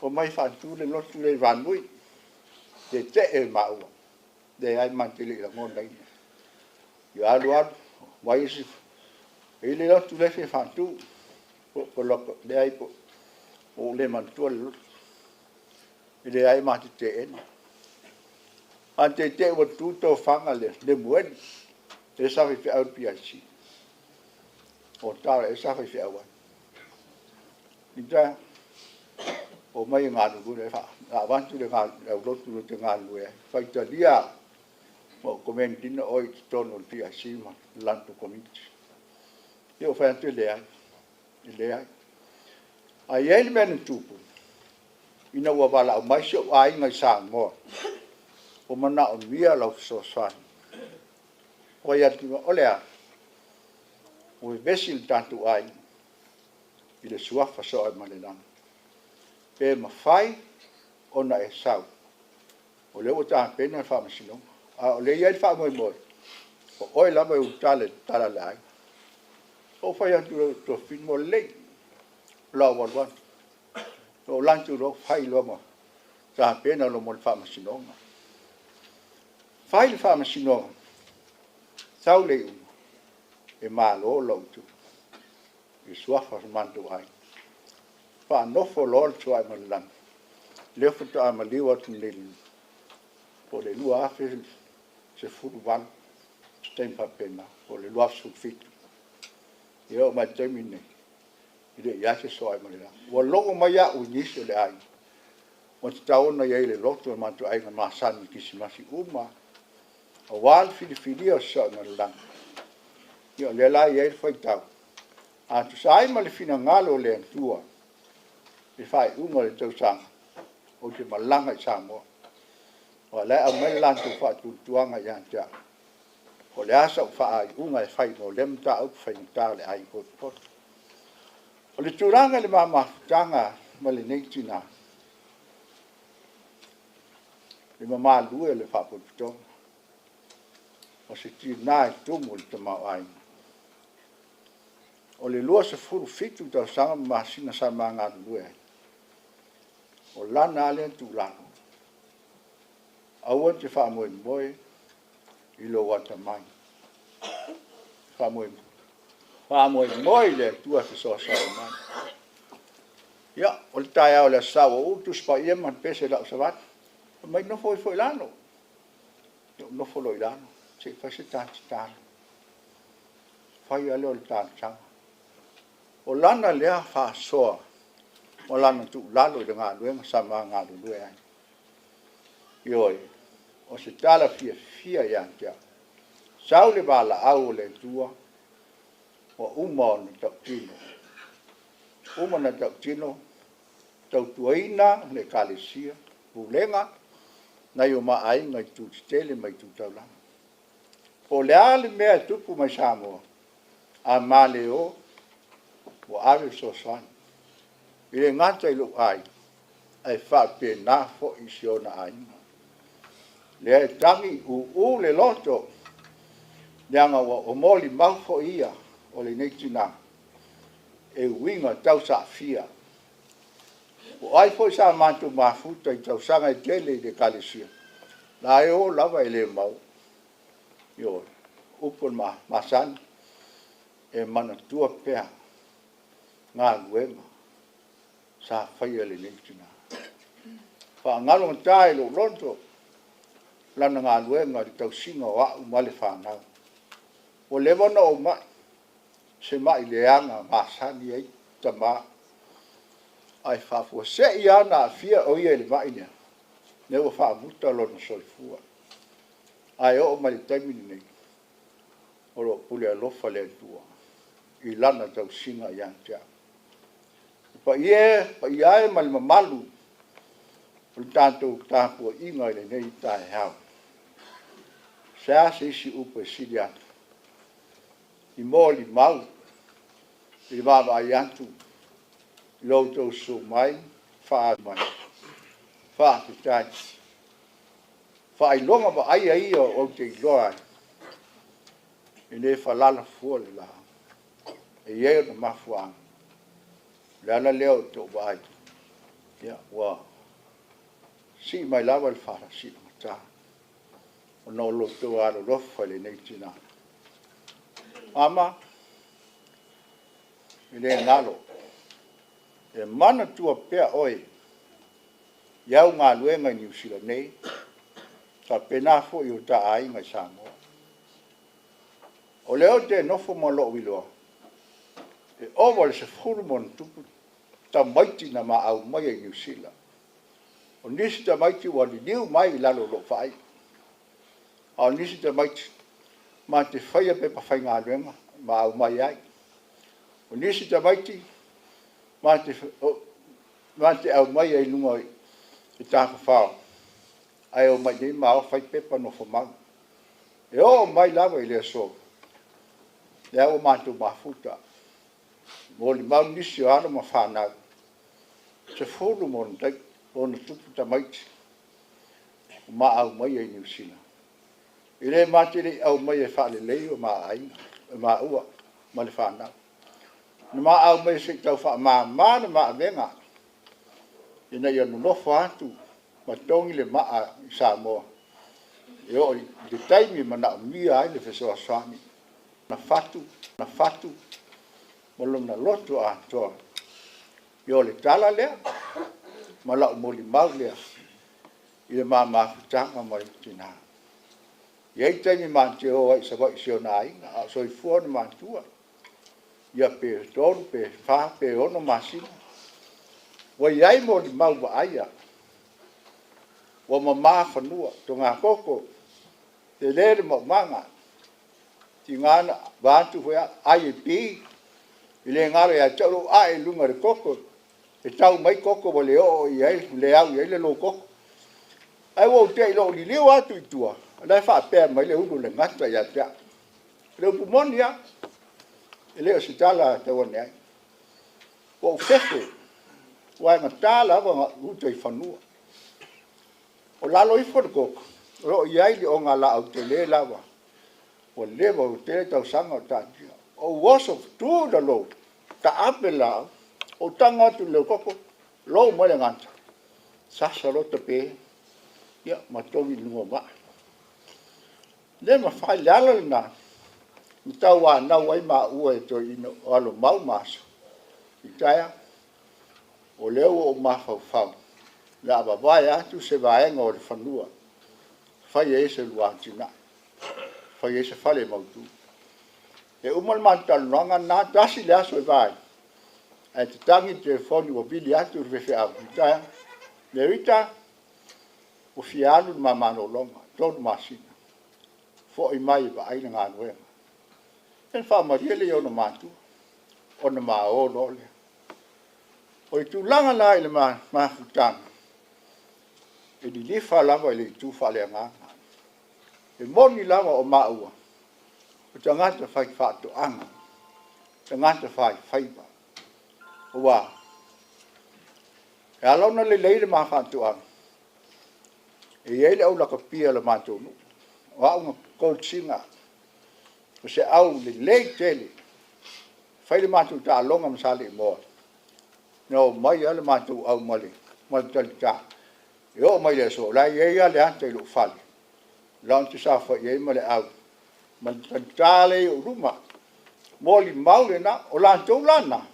Speaker 4: omai faatu le lotu lea i Vanui, tetee maua, leai ma te le i lagonaina. Ia alu alu, omai isi, e i ai le lotu la e fia faatu, po leai po ua ou le manatua le lotu. E leai ma te teena. A tete'e ua tu tofaga le Lemueli, lea sa faifeau i le PIC. O tala ea sa faifeau ai. Ita, omai e galulue, na avatu le aulotu e te galulue ai. Faitalia au, ma ou commend ina oe i totonu o le PIC ma le latou komiti. Ia ou fai atu e leai, e leai. Ae i ai le mea na tupu, ina ua valaau mai si ou aiga i Samoa, ua manaomia lau fesoasoani. Fai atu, o le a? Ua vevesi le tatou aiga i le suafa Sooaemalelagi. Pe mafai ona e sau, o lea ua tapena le faamasinoga. A o lea e i ai le faamoemoe, o oe lava e ulutala i le tala a le aiga. Ou fai atu i lou tofina, ua lelei, o le a ou alu atu. Ou alu atu loa fai loa ma tapena loa mo le faamasinoga. Fai le faamasinoga, sau le iuga, e malo lou itu. I suafa o si matou aiga. Faanofo loa le Tuaimalelagi, lea faatoa maliu atu nei po o le 2018, se taimi faapena, po o le 2017. Ia oo mai i le taimi lenei, e le i i ai se Sooaemalelagi. Ua logo mai au i nisi o le aiga, ua tatau ona i ai i le lotu a le matou aiga masani i Kerisimasi uma lava, aua le filifilia o se Sooaemalelagi. Ia o lea la e i ai le faitau, a tusa ai ma le finagalo o le Atua i le faaiuga o le tausaga, ou te malaga i Samoa. Aua o la e aumai le latou faatuatuaga ia te au, po o le a sau faaiuga e fai mo lea mataupu faigata o le aiga potopoto. O le tulaga i le ma mafutaga ma lenei tina, le mamalu e o le Faalapotopotoga, o se tina e tumu i le tamaoaiga. O le 27 tausaga ma masina sa ma galulue ai, o lana lava lea tuualalo, aua e te faamoemoe i lou atamai, faamoemoe i le Atua e fesoasoani mai. Ia, o le taeao o le Aso Sa ua uu le Tusi Paia ma le pese i lau savali, fai mai, nofo ifo i lalo. Ou nofo loa i lalo, se i fai se ta tatalo. Fai lava lea o le talosaga. O lana lea faasoa ma lana tuualalo i le galuega sa ma galulue ai. Ioe, o se tala fiafia ia te au. Sau le valaau a le Atua, ua uma ona tautino, uma ona tautino, tautuaina le Ekalesia, pulega, nai o ma aiga i itu tetele ma itu taulaga. Po o le a le mea e tupu mai Samoa, a ma le o, ua ave le fesoasoani. E le gata i lou aiga, ae faapena foi i si ona aiga. Lea e tagi uu le loto, leaga ua molimau foi ia o lenei tina e uiga tau saafia. Po o ai foi sa matou mafuta i tausaga e tele i le Ekalesia, la e o lava e le maua. Ioe, o upu masani, e manatua pea galuega sa faia e lenei tina. Faagalogata i lou loto lana galuega i le tausiga o au ma le fanau. Ua leva ona ou mai, se mai leaga masani ai tama, ae faafuasei lava ona aafia o ia i le mai lea, lea ua faamuta lona soifua. Ae oo mai i le taimi lenei, o lo o pule alofa le Atua i lana tausiga ia te au. Le paia e, paia e ma le mamalu o le tatou tapuaiga i lenei taeao. Se a se isi upu e sili atu i molimau i le vaavaai atu i lo outou susu mai, faaali mai, faafetai. Faailoga vaaia ia ou te iloa ai, e le falala fua le la. E i ai ona mafuaaga. O le ala lea o le tou vaai, ia, ua sii mai lava le faasilagata ona o lo outou alolofa i lenei tina. Mama, e le galo, e manatua pea oe i au galuega i Niu Sila nei, faapena foi i o ta aiga i Samoa. O lea ou te nofo ma lou iloa, e ova i le 10+ tamaiti na ma aumaia i Niu Sila. O nisi tamaiti ua liliu mai i lalo o lou vaai, a o nisi tamaiti ma te faia pepa faigaluega ma aumai ai. O nisi tamaiti ma te aumaia i luga i tafafao, ae omai i inei ma o fai pepa nofo mau. E oo mai lava i le aso, lea ua matou mafuta, molimau nisi o alo ma fanau, 10+ tamaiti ua ma aumaia i Niu Sila. E le ma te le i aumaia e faalelei o ma aiga, e maua ma le fanau. Na ma aumaia se i tau faamama le ma avega, ina ia nonofo atu ma togi le maa i Samoa, e oo i le taimi e manaomia ai le fesoasoani. Na fatu, na fatu. ma lona loto atoa. Ia o le tala lea ma lau molimau lea i le ma mafutaga ma le tina. E i ai taimi ma te o ai i Savaii i si ona aiga, a o soifua ona matua, ia pe 3 pe 4 pe 6 masina. Ua i ai molimau vaaia, ua mama fanua, togatogo, tele le maumaga, tiga na vaeatu foi au, IAP, e le galo ia te au lou ae i luga o le koko, e tau mai koko ua le oo i ai, le au i ai le loukoko. Ae ua ou te i loa ou liliu atu i tua, o la e faapea mai le ulu o le gata ia te au. O le upu moni lava, e le o se tala tau ane ai. Ua ou fefe, ua aigata lava ona uta i fanua. O lalo ifo o le koko, o lo o i ai le ogalaau tele lava, ua leva, ua tele tausaga o taatia. Ou oso tu i lalo, taape le laau, ou tago atu i le leukoko, lou mai le gata, sasa loa tape, ia ma togi i luga o maa. Le mafai, le ala lena na tauanau ai maua e toeaiina o Alomau ma Aso, Itaea, o lea ua ou mafaufau, o le a vavae atu se vaega o le fanua e fai ai se lua atinae, fai ai se fale mautu. E uma le matou talanoaga lena, tasi le aso e va ai, ae tatagi le telefoni ua vili atu le faifeau, Itaea, Merita, ua fia alu i le ma malologa, 3 masina, foi mai e vaai le galuega. Ona faamalie lea i ona matua, ona ma o loa lea. O le tulaga la i le mafutaga, e lilifa lava i le itu faaleagaga. E moni lava o maua, o tagata faifaatoaga, tagata faifaiva. Ua e ala ona lelei le ma faatoaga, e i ai le aulakapia a le matou nuu, o au na coach ina, o se au lelei tele. Fai le matou taaloga ma Saleimoa, na omai lava le matou au ma le talita. E oo mai le aso, o la e i ai lava le ata i lou fale, o la ou te saofai ai ma le au, ma le talita lea i ou luma. Molimau lena, o latou la na,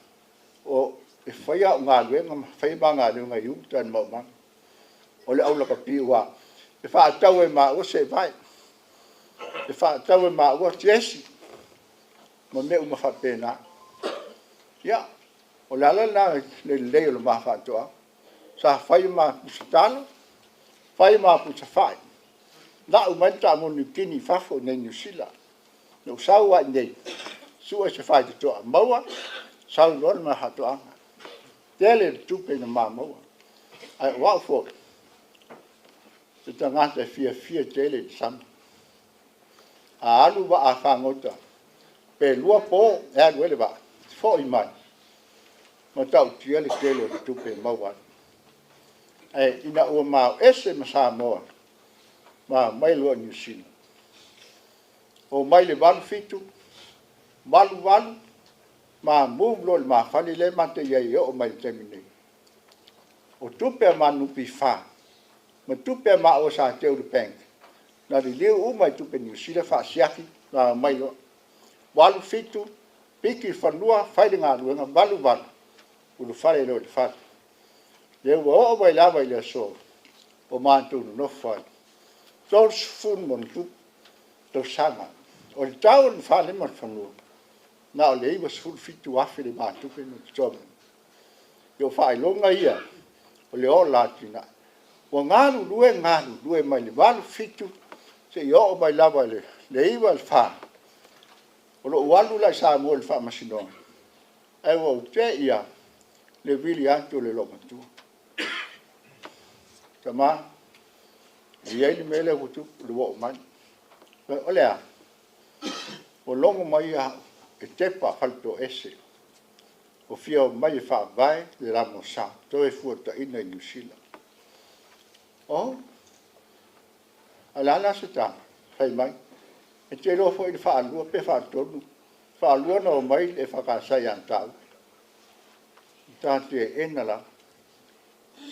Speaker 4: o e faia au galuega ma fai ma galuega i uta i le maumaga. O le aulakapi ua e faatau e maua seevae, e faatau e maua tiesi ma mea uma faapena. Ia, o le ala lena o le lelei o le ma faatoaga. Sa fai ma pusa talo, fai ma pusa fai, lau mai le taamu Niu Kini i fafo i inei i Niu Sila. Na ou sau lava i inei, sue se faitotoa maua, sau loa le ma faatoaga. Tele le tupe na ma maua. Ae o au foi, se tagata e fiafia tele i le sami. A alu vaa fagota, pe 2 po e alu ai le vaa, foi mai, matautia le tele o le tupe e maua ai. Ae ina ua maoese ma Samoa, ma omai loa i Niu Sila. Omai le 87, 88, ma move loa i le ma fale lea ma te i ai e oo mai i le taimi nei. O tupe a ma NPF, ma tupe a maua sa teu i le bank, na liliu uma i tupe Niu Sila faasiaki ma omai loa. 87, piki le fanua, fai le galuega, 88, ulufale loa i le fale. Lea ua oo mai lava i le aso, o matou nonofo ai. 30+ tausaga. O le tau o le fale ma le fanua, na o le 97,000 le matupe na totogi. O faailoga ia o le ola atinae. Ua galulue galulue mai le 87 seia oo mai lava i le 94, o lou alu la i Samoa i le faamasinoga, ae ua ou te i lava le vili atu o le loomatua. Tama, e i ai le mea lea ua tupu i le ua oo mai. O le a? Ua logo mai au e tepa faletoese, ua fia omai e faavae le LMS, Toefuataiga i Niu Sila. Oh, a o le a la se tala? Fai mai, e te iloa foi le faalua pe faatolu, faalua na omai le EFKS ia taua. Ta teena lava.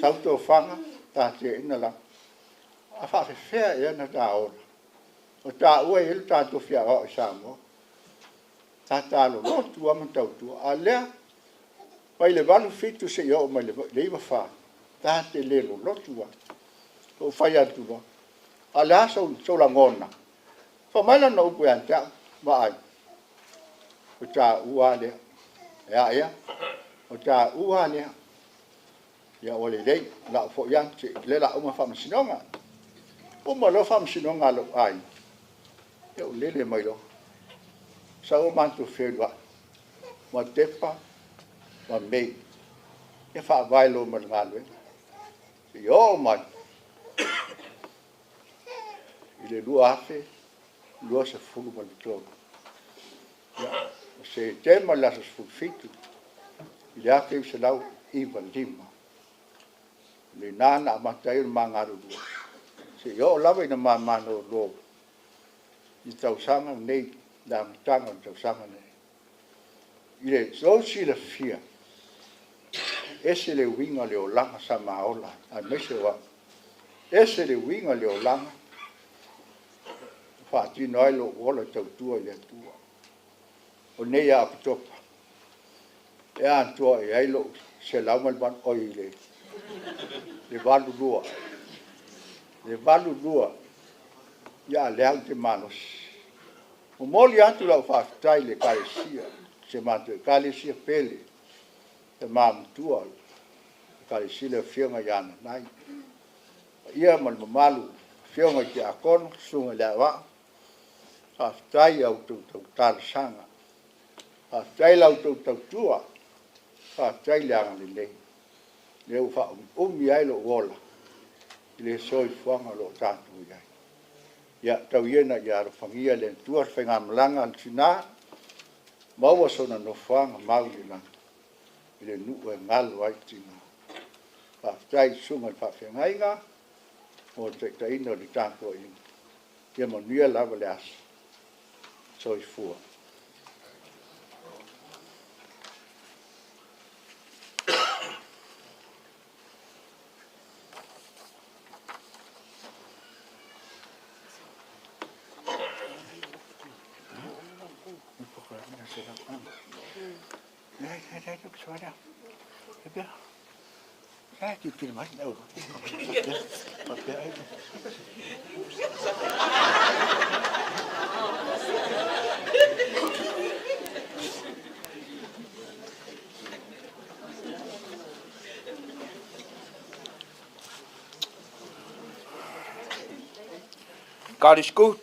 Speaker 4: Sau tofaga, ta teena lava. A faafefea ea ona ta ola? O taua e i ai le ta tofi aoao i Samoa. Sa lolotu lava ma tautua, a o lea mai le 87 seia oo mai le 94, ta te le lolotu lava. Ou fai atu loa, a o le a sou lagona? Fai mai lana upu ia te au, vaai, o taua lava lea. E a ea? O taua lava lea. Ia ua lelei, o le a ou foi atu, o lea o le a uma faamasinoga. Uma loa faamasinoga a lou aiga, ia ou lele mai loa. Sau matou feiloai ma Tepa ma May, ia faavae loa ma le galuega. Seia oo mai i le 2023. Ia, o Setema i le aso 17 i le 1995, o i ina na amata ai ona ma galulue, seia oo lava ina ma malolo i le tausaga lenei, le amataga o le tausaga lenei. I lou silafia, e ese le uiga o le olaga sa ma ola ai, aemaise o au. E ese le uiga o le olaga na faatino ai lou ola tautua i le Atua. O nei ia Oketopa e atoa i ai lou 108, oi le 82, le 82, a o lea ou te malosi. E momoli atu lau faafetai i le Ekalesia, si a matou Ekalesia pele, le tama matua o le Ekalesia le Afioga ia Nanai, le paia ma le mamalu i afioga i tiakono, susuga i le auvaa, faafetai i la outou talosaga, faafetai i la outou tautua, faafetai le agalelei, lea ua faaumiumi ai lou ola i le soifuaga o lo o tatou i ai. Ia tau ia ina ia alofagia e le Atua le faigamalaga a le tina, maua sona nofoaga mau i le lagi i le nuu e galo ai tina. Faafetai i le susuga i le faafeagaiga mo le taitaiina o le tapuaiga. Ia manuia lava le aso. Soifua.
Speaker 2: God is good.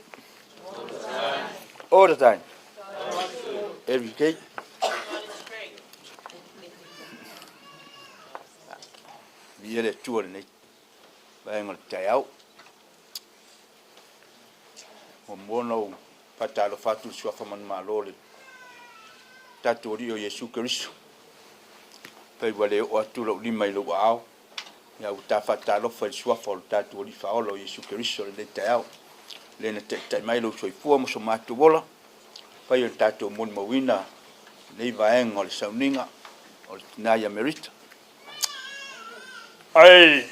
Speaker 2: All the time. Every day. Viia le Atua i lenei vaega o le taeao. Muamua ona ou faatalofa atu i le Suafa manumalo o le tatou Alii o Iesu Keriso. Afai ua le oo atu lou lima i lou aao, ia ua ta faatalofa i le Suafa o le tatou Alii Faaola o Iesu Keriso i lenei taeao. Le na taitai mai lou soifua ma so matou ola, fai o le tatou molimauina lenei vaega o le sauniga o le tina ia Merita. Ae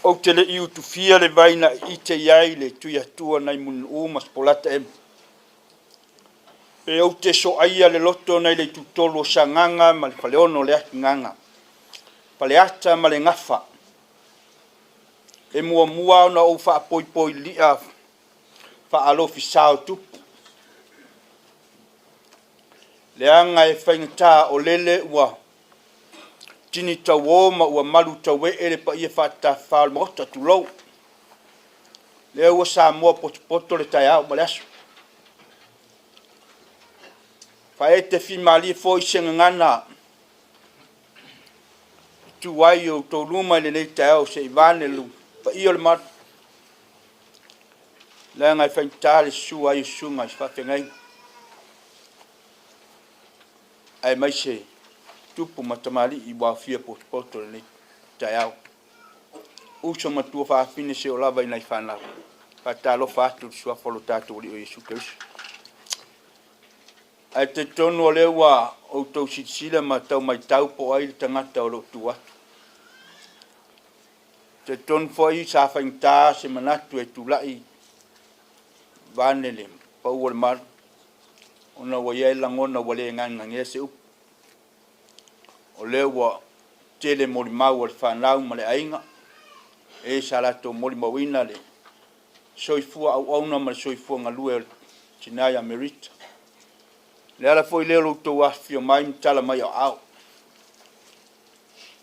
Speaker 2: ou te le i utufia le vai na ite i ai le Tuiatua nai Mulinuu ma Sepolata em. Pe ou te soaia le loto nai le itutolu o Sagaga ma le Faleono o le Atigaga, Faleata ma le Gafa. E muamua ona ou faapoipoilili'a faalofisa o tupu, leaga e faigata o lele ua tini tauo ma ua malu tauee le paia faatafafa o le Maota, tulou. Lea ua Samoa potopoto le taeao ma le aso. Faaetefimalie foi se gagana e tu ai i outou luma i lenei taeao se i vaeane le paia o le malu, leaga e faigata le susu ai o susuga i faafeagaiga, aemaise tupu ma tamalii ua aofia potopoto i lenei taeao. Uso ma tua faafine seoo lava i nai fanau. Faatalofa atu i le suafa o lo tatou Alii o Iesu Keriso. Ae talitonu o lea ua outou silasila ma tau matau po o ai le tagata o lo o tu atu. Talitonu foi sa faigata se manatu e tulai vaeane le pau o le malu. Ona ua i ai lagona ua le gagegea se upu. O lea ua tele molimau a le fanau ma le aiga, e sa latou molimauina le soifua auauna ma le soifua galue o le tina ia Merita. O le ala foi lea o lo outou afifio mai ma tala mai o aao,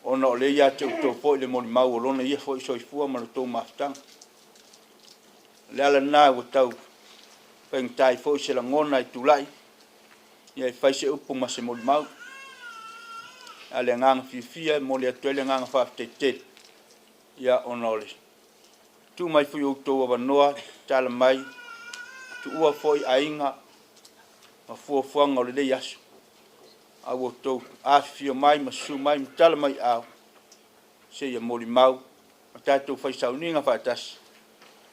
Speaker 2: ona o lea ia te outou foi le molimau o lona ia foi soifua ma le tou mafutaga. O le ala lena ua tau faigata ai foi se lagona e tulai ia e fai se upu ma se molimau. A o le agaga fiafia e momoli atu ai le agaga faafetai tele, ia ona o le tuu mai foi o outou avanoa, tala mai, tuua foi aiga ma fuafuaga o lenei aso, a ua outou afifio mai ma susu mai ma tala mai ao, seia molimau ma tatou fai sauniga faatasi,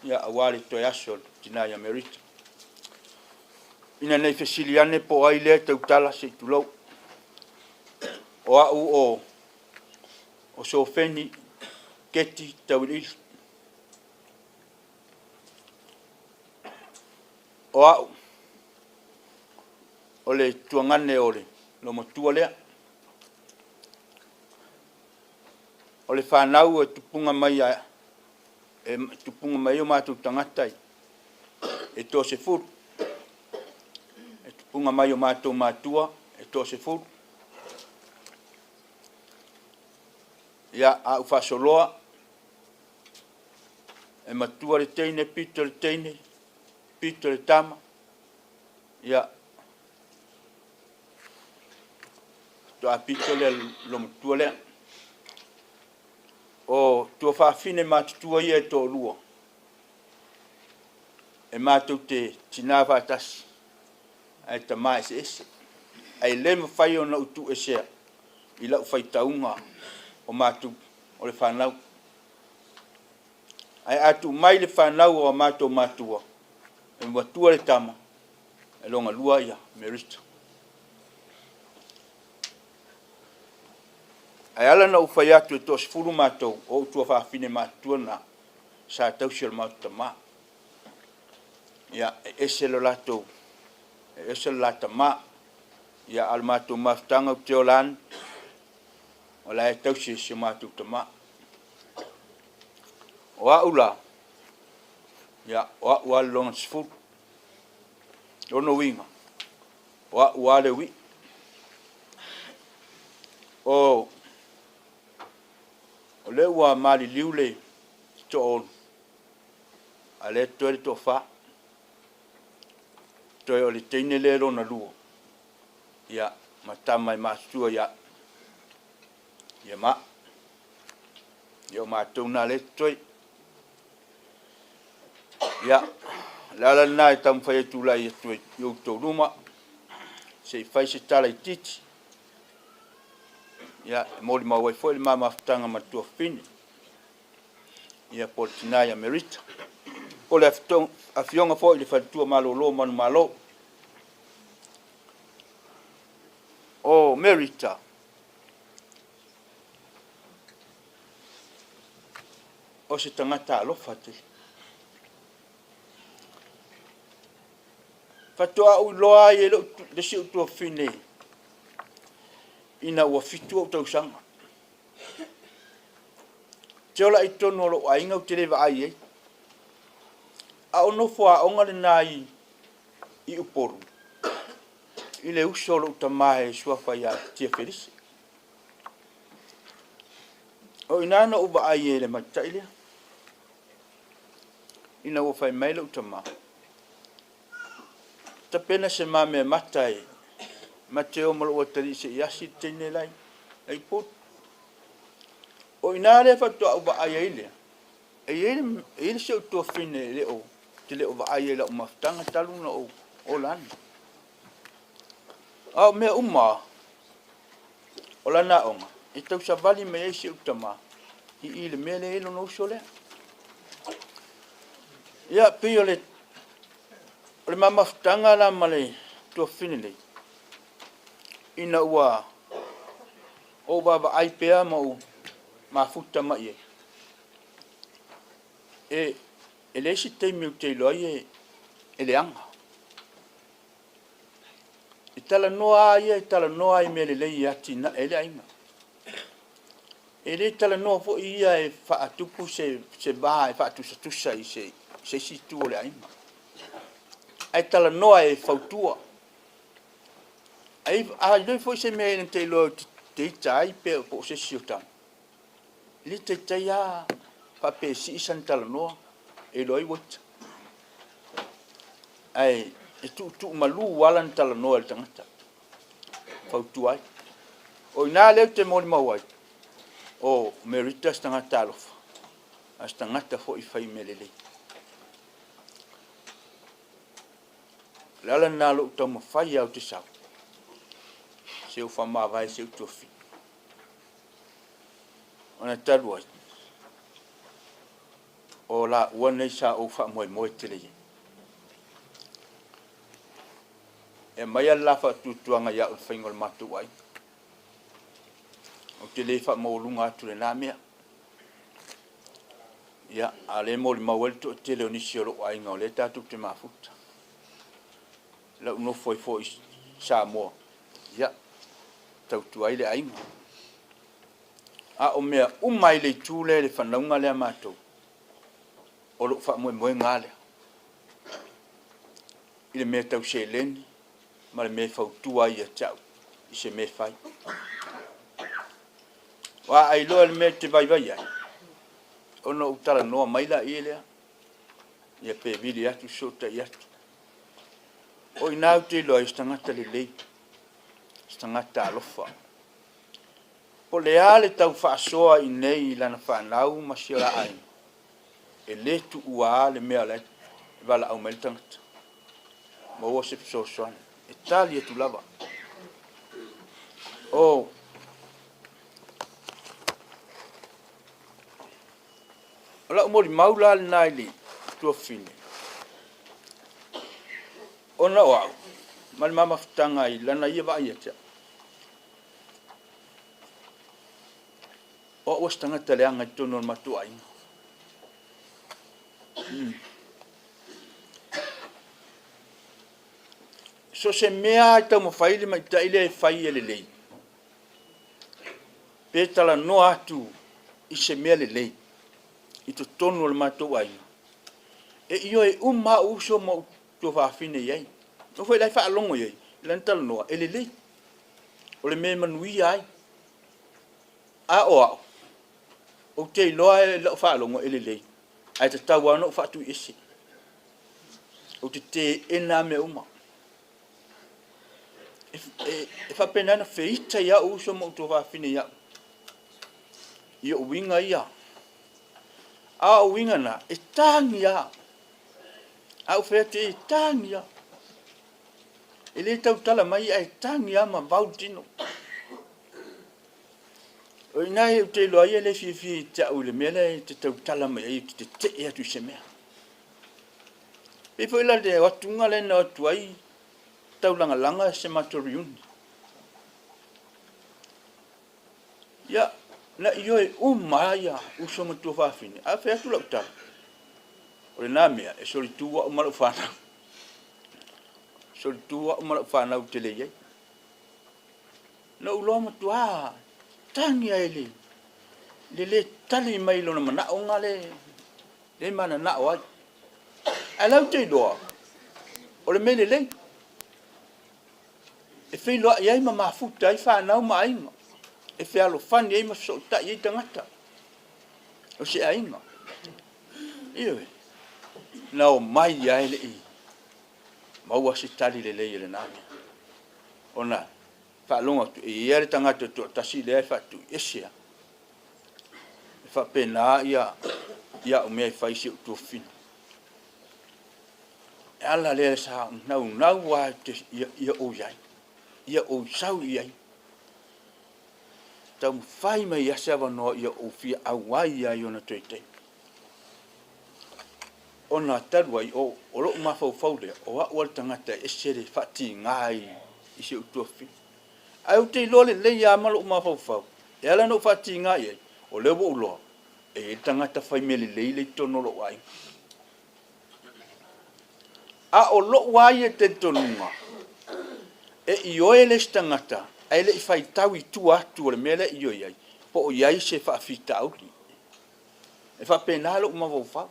Speaker 2: ia aua le toe aso o le tina ia Merita. Ina ne i fesili ane po o ai lea e tautala, se i tulou. O au o Sofeni Keti Tauiliili. O au o le tuagane o le lomatua lea. O le fanau e tupuga mai ai o matou tagata e toasefulu. E tupuga mai o matou matua e toasefulu. Ia, a ou faasoloa, e matua le teine, pito le teine, pito le tama, ia, faatoa pito lea lomatua lea. O tuafafine matutua ia e toalua, e matou te tina faatasi, ae tama eseese. Ae le mafai ona ou tuuesea i lau faitauga o matou o le fanau. Ae a tuu mai le fanau o a matou matua, e matua le tama, e lona lua ia Merita. Ae ala ona ou fai atu e toasefulu matou, o ou tuafafine matutua na, sa tausi e le matou tama. Ia, e ese le latou, e ese le la tama. Ia, a o le matou mafutaga ou te ola ane, o la e tausi e si o matou tama. O au la, ia, o au lava le lona sefulu. Lona uiga, o au lava le uii. O lea ua maliliu le toaono, a o lea e totoe le toafa. Toe o le teine lea lona lua, ia, ma tama e matutua ia ma au. Ia o matou na lea e totoe. Ia, o le ala lena e taumafai ai tulai atu i outou luma, se i fai se tala itiiti, ia, e molimau ai foi le ma mafutaga ma le tuafafine, ia po o le tina ia Merita, po o le afioga foi i le faletua malolo o Manumalo. O Merita, o se tagata alofa tele. Faatoa ou iloa ai e le isi ou tuafafine ina ua 7 ou tausaga. Te ola i totonu o lou aiga ou te le vaai ai. A o nofo aoga lena i Upolu, i le uso o lou tama e suafa ia Tia Felise. O i ina na ou vaai ai i le tamaitai lea. Ina ua fai mai lou tama, tapena se ma meamata e ma te o ma lou atalii se i asi le teine la i Upolu. O i ina lea faatoa ou vaai ai lea, e i ai le si ou tuafafine e te le o vaai ai i lau mafutaga talu ona ou ola ane. A o mea uma o lana aoga, e tausavali mai ai si ou tama i le mea lea e i ai lona uso lea. Ia, pei o le mafutaga la ma le tuafafine nei, ina ua ou vaavaai pea ma ou mafuta mai ai, e leai se taimi ou te iloa ai e leaga. E talanoa lava ia, e talanoa lava i mea lelei e atinae ai le aiga. E le talanoa foi ia e faatupu se va e faatusatusa i se isi itu o le aiga, ae talanoa e fautua. A iloa foi se mea na te iloa ou te ita ai pe o se isi o tama, e le taitai lava faapea e sii sana talanoa e iloa ai ua ita. Ae e tuutuumalu lava lana talanoa i le tagata, fautua ai. O i ina lea ou te molimau ai, o Merita se tagata alofa, a o se tagata foi fai mea lelei. O le ala lena o lou taumafai lava ou te sau, se i ou faamavae si ou tuafafine. Ona talu ai, o laua nei sa ou faamoemoe tele i ai. E aumai lava le la faatuatuaga ia au i le faiga o le matou aiga. Ou te le faamaualuga atu i lena mea. Ia, a o lea e molimau ai le toatele o nisi o lou aiga o lea tatou te mafuta. Lau nofo ai foi i Samoa, ia, tautua ai le aiga. A o mea uma i le itu lea i le fanauga lea a matou, o lou faamoemoega lava lea i le mea tau seleni ma le mea e fautua ai ia te au i se mea e fai. Aua a iloa le mea e te vaivai ai, ona ou talanoa mai laia lea, ia pe vili atu fesootai atu. O i ina ou te iloa ai o se tagata lelei, o se tagata alofa. Po o le a le tau faasoa i inei i lana fanau ma si o la aiga, e le tuua lava le mea o la e valaau mai ai le tagata, maua se fesoasoani, e tali atu lava. O lau molimau la lena i le tuafafine, ona o au ma le ma mafutaga i lana ia vaai ia te au, o au o se tagata leaga i totonu o le matou aiga. So o se mea lava e taumafai le matai lea e fai e lelei, pe talanoa atu i se mea lelei i totonu o le matou aiga, e ioe uma lava ou uso ma ou tuafafine i ai. Oo foi la e faalogo i ai i lana talanoa e lelei, o le mea e manuia ai. A o au, ou te iloa i lau faalogo e lelei, ae tatau lava ona ou faatuiese. Ou te teena lava mea uma. E faapena ona feita ai ou uso ma ou tuafafine ia au i ou uiga ia. A o uiga na, e tagi lava. A ou fai atu i ai, e tagi lava. E le tautala mai ae tagi lava ma vau le tino. O i ina ou te iloa ai e le fiafia ia te au i le mea lea e te tautala mai ai ou te tetee atu i se mea. E pei foi la le o atuga lea na o atu ai taulagalaga se matou reunion. Ia, na ioe uma lava ia uso ma tuafafine, ae fai atu lau tala, o lena mea e solitu au ma lau fanau. Solitu au ma lau fanau ou te le i ai. Na ou iloa matua tagi ai le le le tali mai i lona manaoga le le mananao ai. Ae la ou te iloa, o le mea lelei, e feiloai ai ma mafuta ai fanau ma aiga, e fealofani ai ma fesootai ai tagata o se aiga. Ioe, na omai lava e le i maua se tali lelei e lena mea. Ona faalogo atu, e i ai lava le tagata e toatasi lea e faatuiese lava. E faapena ia au mea e fai i si ou tuafafine. E ala lea sa naunau lava ia ou i ai, ia ou sau i ai. Taumafai mai ia se avanoa ia ou fia auai ai i ona toe taimi. Ona talu ai, o lou mafaufau lea, o au lava le tagata e ese le faatiga i si ou tuafafine. Ae ou te iloa lelei lava ma lou mafaufau, e ala ona ou faatiga i ai, o lea ua ou iloa, e i ai le tagata fai mea lelei lea i totonu o lou aiga. A o lou lava ia talitonuga, E ioe le isi tagata ae le i faitau i tua atu o le mea lea e ioe ai, po o i ai se faafitauli. E faapena lou mafaufau.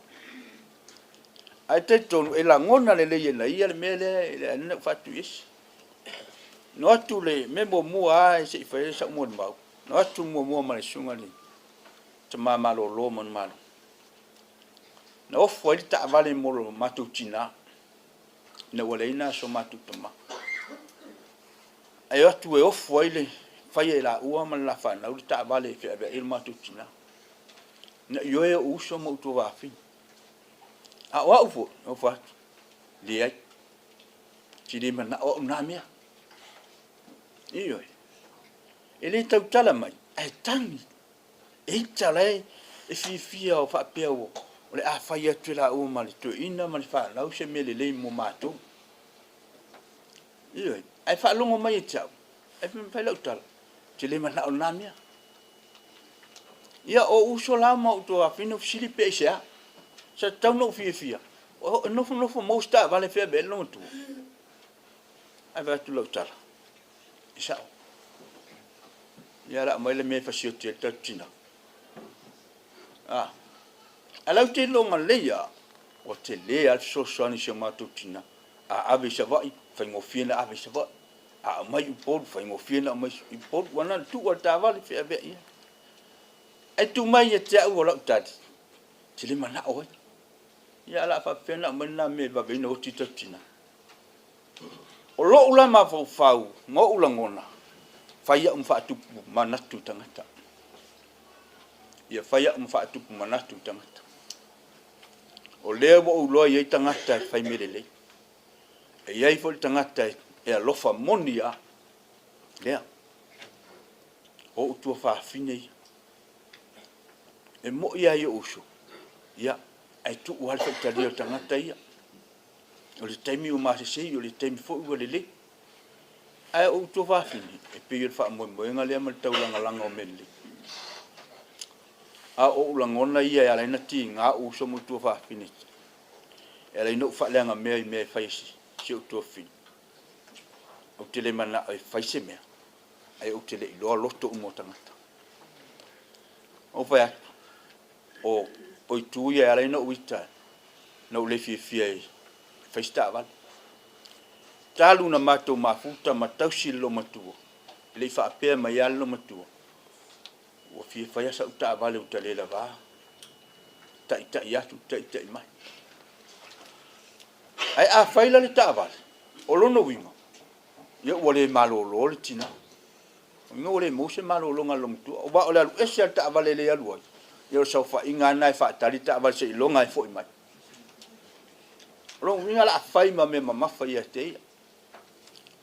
Speaker 2: Ae talitonu e lagona lelei e na ia le mea lea e ala ai ona ou faatuiese. Na o atu le mea muamua lava se i fai ai sau molimau, na o atu muamua ma le susuga i le tama malolo manumalo. Na ofo ai le taavale mo lo matou tina ina ua leai na so matou tama. Ae o atu e ofo ai le faia e laua ma le la fanau le taavale e feaveai ai lo matou tina. Na ioe ou uso ma ou tuafafine. A o au foi, na ou fai atu, leai, ou te le manao au i na mea. Ioe. E le tautala mai, ae tagi. E ita la e fiafia o faapea o le a fai atu e laua ma le toeaina ma le fanau se mea lelei mo matou. Ioe. Ae faalogo mai ia te au, ae fai lau tala, ou te le manao i lena mea. Ia, o ou uso la ma ou tuafafine ou fesili pe aisea. Sa tatau ona ou fiafia, e nofonofo maua se taavale e feaveai le loomatua. Ae fai atu lau tala, e sao. Ia, o le a aumai le mea e fasioti ai le tatou tina. A, ae la ou te iloa lelei lava, ua tele lava le fesoasoani i si o matou tina. A ave i Savaii, faigofie ona ave i Savaii. A aumai i Upolu, faigofie ona aumai i Upolu. Ua na ona tuu lava i le taavale feaveai ai. Ae tuu mai ia te au o lau tali, ou te le manao ai. Ia ae o le a faapefea ona aumai lena mea e vave ai ona oti le tatou tina? O lou la mafaufau ma ou lagona, fai au ma faatupu manatu i tagata. Ia fai au ma faatupu manatu i tagata. O lea ua ou iloa e i ai tagata e fai mea lelei. E i ai foi le tagata e alofa moni lava. Lea. O ou tuafafine ia. E moi lava i ou uso, ia, ae tuu lava le faitalia o le tagata ia. O le taimi ua masesei, o le taimi foi ua lelei. Ae o ou tuafafine, e pei o le faamoemoega lea ma le taulagalaga o mea lelei. A o ou lagona ia e ala ai ona tiga ou uso ma ou tuafafine e ala ai ona ou faaleaga mea i mea e fai e si ou tuafafine. Ou te le manao e fai se mea, ae ou te le iloa loto uma o tagata. Ou fai atu, o, o itu ia e ala ai ona ou ita, na ou le fiafia e fai se taavale. Talu na matou mafuta ma tausi le loomatua, e le i faapea mai lava le loomatua, Ua fia fai lava sau taavale ua ta le lava taitai atu taitai mai. Ae a fai la le taavale, o lona uiga, ia ua le malolo le tina. Uiga ua le maua se malologa a le loomatua. Aua o le alu ese lava o le taavale e le alu ai, ia o le saofaiga lava lena e faatali le taavale seiloga e foi mai. O lona uiga o le a fai ma mea mamafa ia te ia.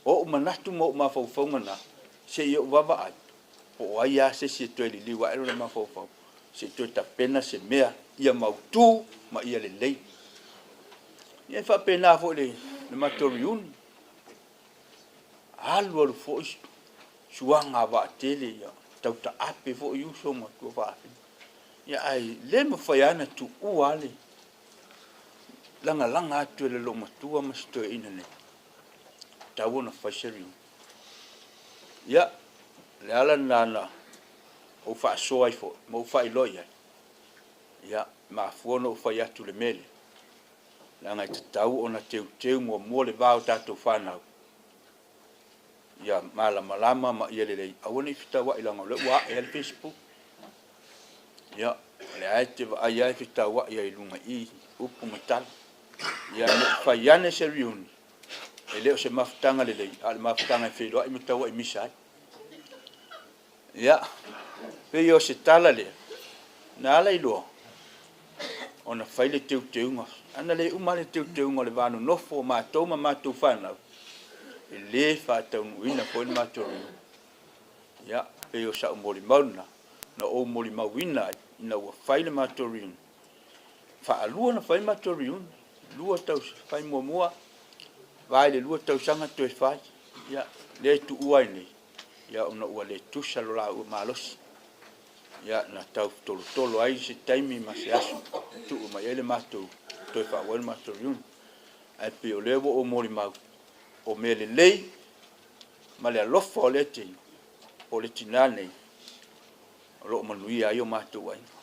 Speaker 2: O ou manatu ma ou mafaufauga na, se i ou vaavaai, po o ai lava se isi e toe liliu ae lona mafaufau, se i toe tapena se mea ia mautu ma ia lelei. Ia e faapena foi le, le matou reunion. Alu alu foi suaga a vaatele, ia tau taape foi uso ma tuafafine. Ia ae le mafai lava ona tuua le lagalaga atu e le loomatua ma si toeaina nei, tatau ona fai se reunion. Ia, o le ala lena na ou faasoa ai foi ma ou faailoa i ai, ia, e mafua ona ou fai atu i le mea lea, leaga e tatau ona teuteu muamua le va o tatou fanau, ia malamalama ma ia lelei, aua ne i fetauai leaga o lea ua ae lava le Facebook. Ia, o lea e te vaai lava e fetauai ai i luga i i, upu ma tala. Ia, ne i fai ane se reunion, e le o se mafutaga lelei, a o le mafutaga e feiloai ma tauai misa ai. Ia, pei o se tala lea, na ala iloa ona fai le teuteuga. Ana le uma le teuteuga o le va nonofo o matou ma matou fanau, e le faataunuuina foi le matou reunion. Ia, pei o sau molimau lena, na ou molimauina ai ina ua fai le matou reunion. Faalua ona fai matou reunion, lua tausaga, fai muamua, va i le 2 tausaga toe fai. Ia, lea e tuua ai nei, ia ona ua le tusa lo laua malosi. Ia, na tau tolotolo ai se taimi ma se aso tuu mai ai le matou, toe faaauau ai le matou reunion. Ae pei o lea ua ou molimau, o mea lelei, ma le alofa o lea teina, po o le tinā nei, o lo o manuia ai o matou aiga.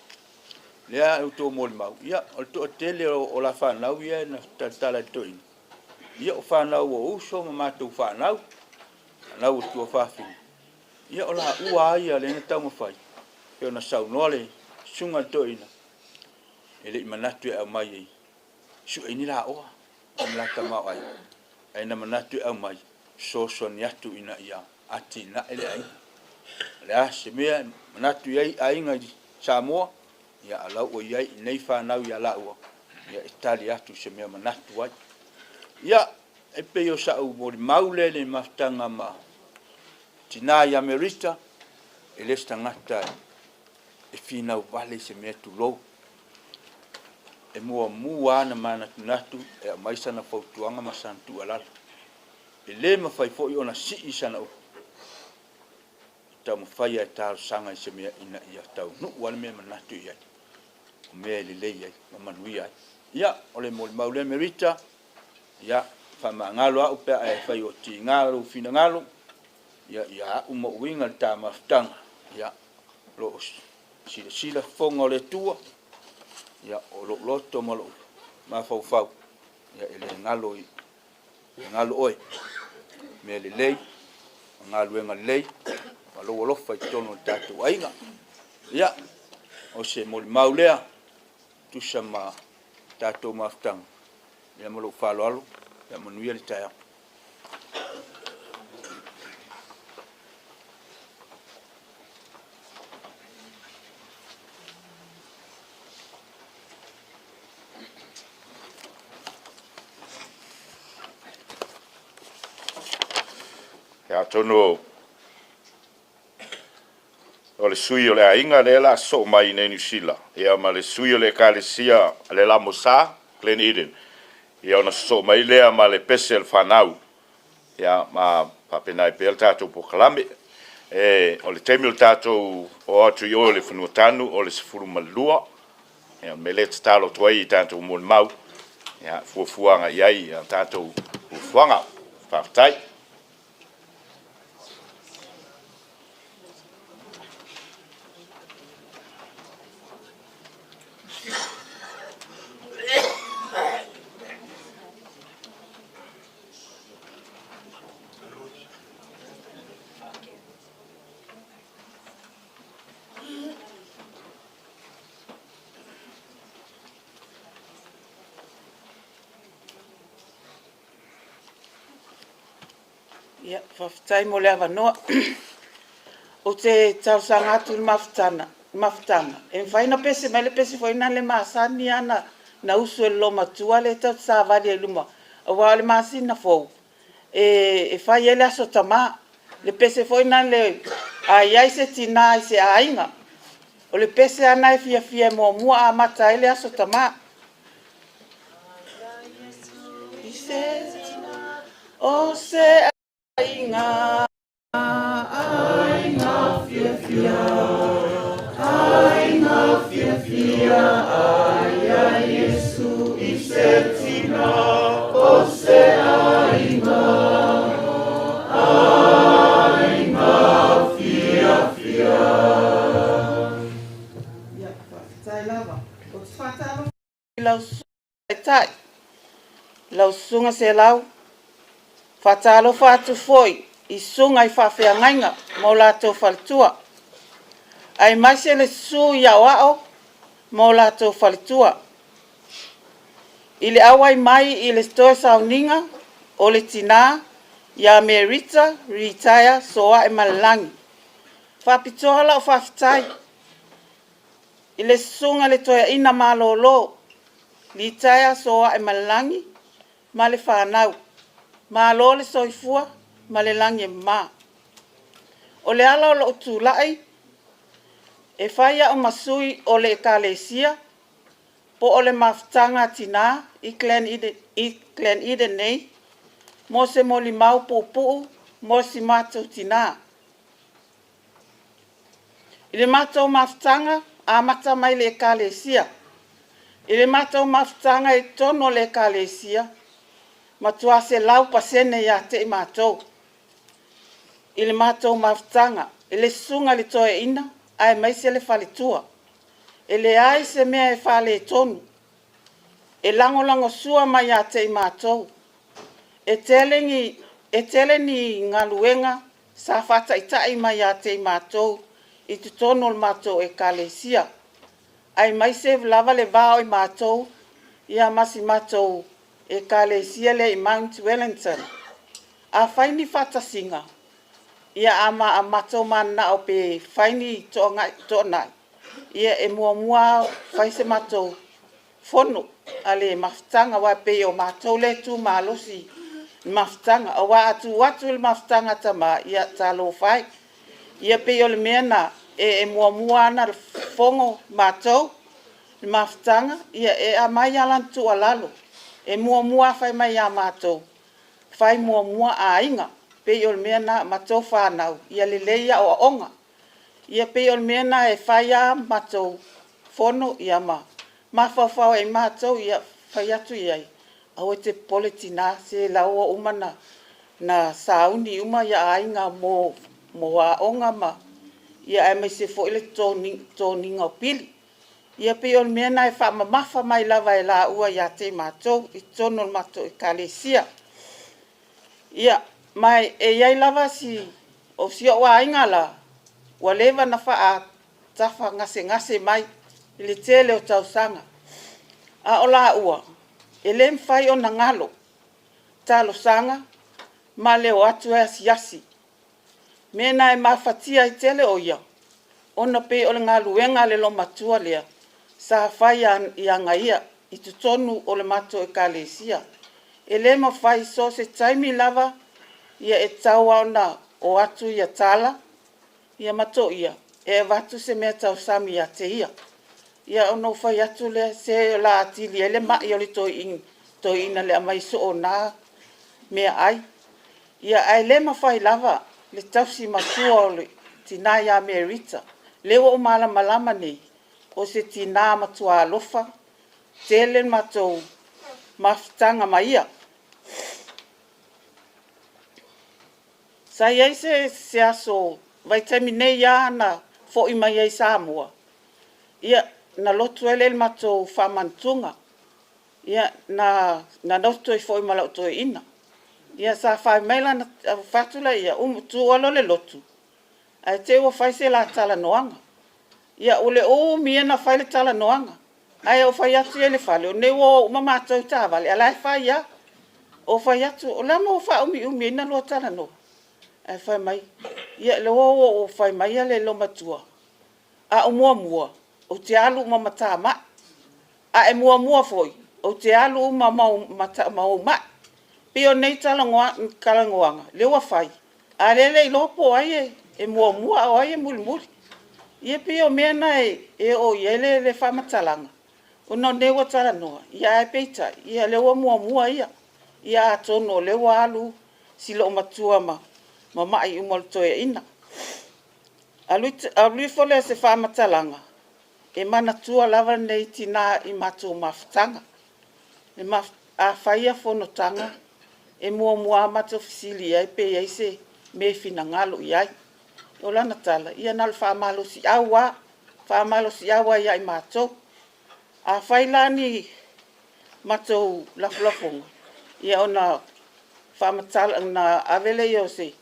Speaker 2: Lea e outou molimau, ia, o le toatele o la fanau ia na talatala e le toeaina, ia o fanau o uso ma matou fanau, fanau o tuafafine, ia o laua lava ia lea na taumafai, pei ona saunoa le susuga i le toeaina, e le i manatu e aumai e sue ni laoa ma la tamaoaiga, ae na manatu e aumai fesoasoani atu ina ia atinae le aiga. O le a se mea e manatu i ai aiga i Samoa, ia a la ua i ai i nei fanau ia laua, ia e tali atu i se mea manatu ai. Ia, e pei o sa'u molimau lea i le mafutaga ma tina ia Merita, e le o se tagata e finau vale i se mea tulou. E muamua lava ona manatunatu e aumai sana fautuaga ma sana tuualalo. E le mafai foi ona sii sana upu, e taumafai lava e talosaga i se mea ina ia taunuu lava le mea e manatu i ai, o mea e lelei ai ma manuia ai. Ia, o le molimau lea Merita, ia, faamagalo au pe a e fai o tiga lou finagalo, ia, ia au ma uiga le ta mafutaga, ia, o lo o silasila fofoga o le Atua, ia, o lou loto ma lou mafaufau, ia, e le galo i galo oe, mea lelei, ma galuega lelei, ma lou alofa i totonu o le tatou aiga. Ia, o se molimau lea, tusa ma tatou mafutaga, ia ma lou faaaloalo, ia manuia le taeao.
Speaker 5: Ia atonu o le sui o le aiga lea o le a sosoo mai i inei i Niu Sila, ia ma le sui o le Ekalesia a le LMS Glen Eden, ia ona sosoo mai lea ma le pese a le fanau, ia ma faapena ai pea le tatou polokalame. E, o le taimi o le tatou oo atu i o i le fanuatanu o le 12, ia o le mea lea e tatalo atu ai i tatou molimau, ia fuafua agai i ai a tatou fuafuaga. Faafetai.
Speaker 6: Ia, faafetai mo le avanoa. Ou te talosaga atu i le mafutaga, e mafai ona pese mai le pese foi lena masani lava na usu e le loomatua lea tatou te savali ai i luma, aua o le masina fou e fai ai le Aso Tama. Le pese foi lena a i ai se tina i se aiga, o le pese lava lena e fiafia e muamua amata ai le Aso Tama. I se tina o se aiga, aiga fiafia, aiga fiafia, ai a Iesu i se tina o se aiga, aiga fiafia. Ia, faafetai lava. Ou te faatalofa i lau Taitai, lau Susuga Selau. Faatalofa atu foi i susuga i faafeagaiga ma o latou faletua, aemaise le susu i aoao ma o latou faletua. I le auai mai i le toe sauniga o le tina ia Merita Ritaia Sooaemalelagi. Faapitoa lau faafetai i le Susuga i le Toeaina malolo, Litaea Sooaemalelagi ma le fanau. Malo le soifua ma le lagi e mama. O le ala o lou tulai, e fai au ma sui o le Ekalesia po o le Mafutaga a Tina i Glen Eden, i Glen Eden nei mo se molimau puupuu mo si matou tina. I le matou mafutaga, amata mai le Ekalesia. I le matou mafutaga i totonu o le Ekalesia, matua 100% ia te i matou. I le matou mafutaga i le susuga i le toeaina aemaise le faletua, e leai se mea e faaletonu, e lagolagosua mai ia te i matou. E tele ni, e tele ni galuega sa faataitai mai ia te i matou i totonu o le matou ekalesia, aemaise lava le va o i matou ia ma si matou ekalesia lea i Mount Wellington. A fai ni faatasiga, ia a ma matou mananao pe fai ni toonai, ia e muamua fai se matou fono a le mafutaga, aua e pei o matou lea e tu malosi i le mafutaga. Aua a tuu atu i le mafutaga a tama, ia talofa e. Ia pei o le mea lena, e muamua lava ona fono matou le mafutaga, ia e aumai lava lana tuualalo. E muamua lava fai mai ia matou, fai muamua aiga. Pei o le mea lena ma tou fanau, ia lelei aoaoga. Ia pei o le mea lena e fai lava matou fono ma mafaufau ai matou, ia fai atu i ai, aua e te popole tina, se la ua uma ona sauni uma aiga mo aoga ma aemaise foi le totogiina o pili. Ia pei o le mea lena e faamamafa mai lava e laua ia te matou i totonu o le matou ekalesia. Ia, ma e i ai lava si, o si ou aiga la, ua leva ona faatafa gasegase mai i le tele o tausaga, a o laua, e le mafai ona galo talosaga ma le o atu e asiasi. O le mea lena e mafatia ai tele o ia, ona pei o le galuega a le loomatua lea sa fai ia ia i totonu o le matou ekalesia. E le mafai, so o se taimi lava, e tatau lava ona o atu Tala ma Toia e avatu se meatausami ia te ia. Ia ona ou fai atu lea, se o le a atili ai le mai o le toeaina i le aumai soo o na meaai. Ia ae le mafai lava le tausi matua o le tina ia Merita. Lea ua ou malamalama nei, o se tina matua alofa, tele le matou mafutaga ma ia. Sa i ai se aso vaitaimi nei lava na foi mai ai i Samoa, ia na lotu ai lea i le matou faamantuga. Ia na lotu ai foi ma lau toeaina. Ia sa fai mai lana, fai atu laia, tu loa le lotu, ae te i ua fai se la talanoaga. Ia o le umi ia ona fai le talanoaga. Ae ou fai atu i ai i le fale, o lenei ua o uma matou i taavale, ae o la e fai lava. Ou fai atu, o le a le mea ua faaumiumi ai ona lua talanoa? Ae fai mai, ia o lea ua ou fai mai le loomatua, a ou muamua, ou te alu uma ma ta mai. A e muamua foi, ou te alu uma ma ou mai. Pei o nei talanoaga lea ua fai, a o lea e le iloa po o ai e muamua a o ai e mulimuli. Ia pei o mea na e oo i ai le faamatalaga, ona o lea ua talanoa, ae peitai, o lea ua muamua ia. Ia atonu o lea ua alu si loomatua ma mai uma o le toeaina. Alu ifo lea o se faamatalaga, e manatua lava lenei tina i matou mafutaga. A fai fonotaga, e muamua lava matou fesili i ai pe i ai se mea e finagalo i ai. O lana tala, ia na o le faamalosiau lava, faamalosiau lava ia i matou. A fai la ni matou lafolafoga, ia ona ave lea o se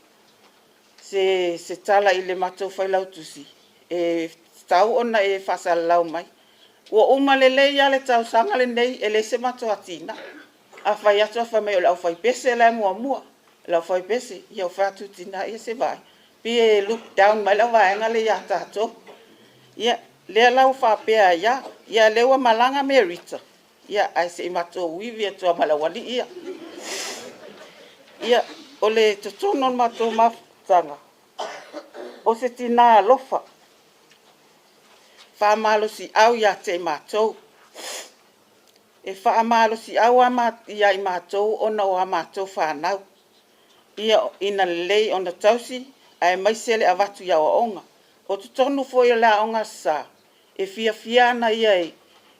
Speaker 6: tala i le matou failautusi, e tatau ona e faasalalau mai. Ua uma lelei lava le tausaga lenei e leai se matou atinae. A fai atu ae fai mai o le aufaipese la e muamua, le aufaipese. Ia ou fai atu, tina ia se vaai, pei e look down mai le vaega lea ia tatou. Ia, lea la ua faapea ai lava, ia o lea ua malaga Merita, ae se i matou ivi atu lava ma le aualii ia. Ia, o le totonu o le matou mafutaga, o se tina alofa, faamalosiau ia te i matou. E faamalosiau lava ia i matou ona o a matou fanau, ina lelei ona tausi aemaise le avatu i aoaoga. O totonu foi o le Aoga Aso Sa, e fiafia lava ia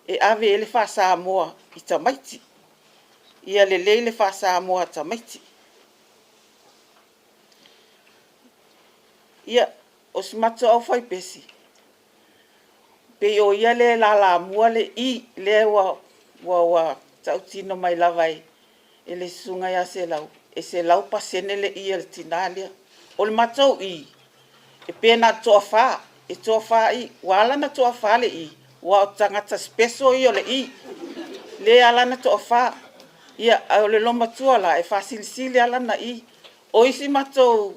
Speaker 6: e ave i ai le faa-Samoa i tamaiti, ia lelei le faa-Samoa a tamaiti. Ia, o si matou aufaipese, pei o ia lea e lalamua le i lea ua ua ua tautino mai lava e e le Susuga ia Selau, e 100% le i a le tina lea. O le matou i, e pe na o le toafa, e toafa i. Ua ala ona toafa le i, aua o tagata special ia o le i, lea e ala ona toafa. Ia, a o le loomatua la, e faasilisili lava lana i. O isi matou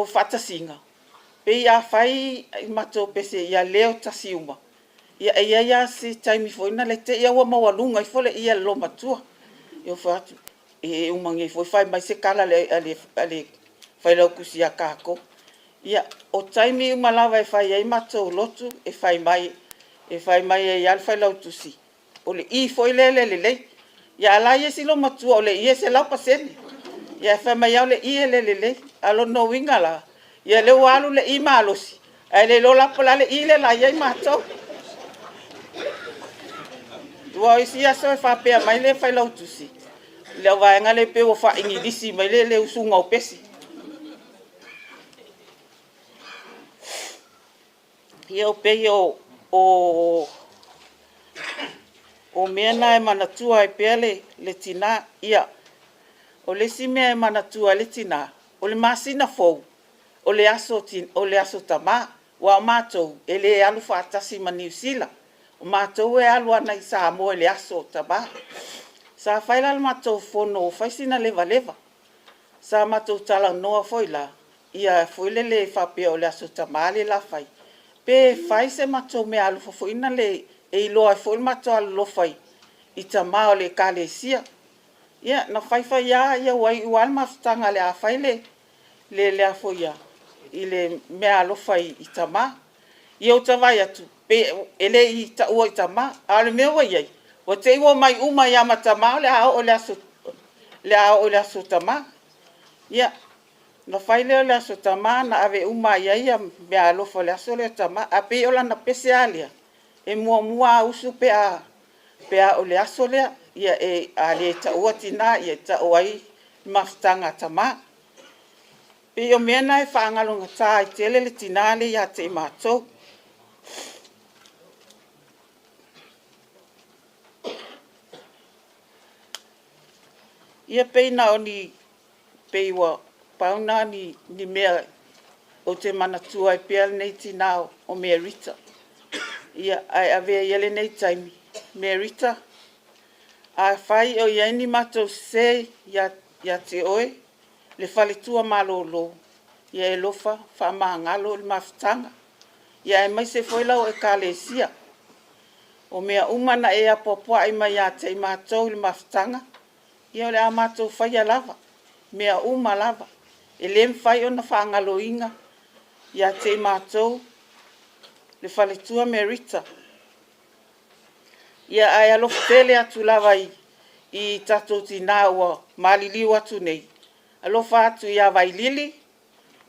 Speaker 6: faatasiga, pei a fai matou pese ia leo tasi uma, ia e i ai lava si taimi foi lea te i ua maualuga ifo le i a le loomatua. Ia ou fai atu, e uma nei foi fai mai se tala a le Failautusi ia tatou. Ia, o taimi uma lava e fai ai matou lotu, e fai mai ai lava le Failautusi, o le i foi lea e le lelei. Ia a o la e i ai si loomatua o le i e 100%. Ae fai mai lava o le i e le lelei. A o lona uiga la, ia o lea ua alu le i malosi, ae le iloa la po o le a le i lea o le a i ai matou. Aua o isi aso e faapea mai le Failautusi i lau vaega lea pei ua faa-Igilisi mai le usuga o pese. Ia pei o mea na e manatua ai pea le tina. Ia, o le isi mea e manatua ai le tina, o le masina fou, o le Aso Tama, aua o matou e le alu faatasi ma Niu Sila, o matou e alu agai i Samoa i le Aso Tama. Sa fai la le matou fono ua fai sina levaleva, sa matou talanoa foi la ia foi lele faapea o le Aso Tama lea o le a fai, pe fai se matou meaalofa foi lea e iloa ai foi le matou alolofa i tama o le Ekalesia. Ia na fai fai lava ua iu lava le mafutaga o le a fai le meaalofa i tama. Ia ou te vaai atu e le i taua i tama, a o le mea ua i ai, ua te i ua omai uma ai lava ma tama o le a oo i le Aso Tama. Ia, ona fai lea o le Aso Tama na ave uma lava i ai meaalofa o le aso lea o tama. Ae pei o lana pese lava lea, e muamua lava usu pe a oo i le aso lea. Ia a le taua tina, e tau ai mafutaga a tama. E pei o mea na e faagalogata ai tele le tina lea ia te i matou. Ia pei na o ni, pei ua pau na o ni mea ou te manatua ai pea lenei tina o Merita. Ia, ae avea ia lenei taimi, Merita, afai o i ai ni matou sese ia te oe le faletua malolo, ia e alofa faamagalo le mafutaga, aemaise foi lau Ekalesia. O mea uma na e apoapoai mai ia te i matou i le mafutaga, ia o le a matou faia lava, mea uma lava. E le mafai ona faagaloina ia te i matou le faletua Merita. Ia ae alofa tele atu lava i tatou tina ua maliliu atu nei, alofa atu ia Vailili,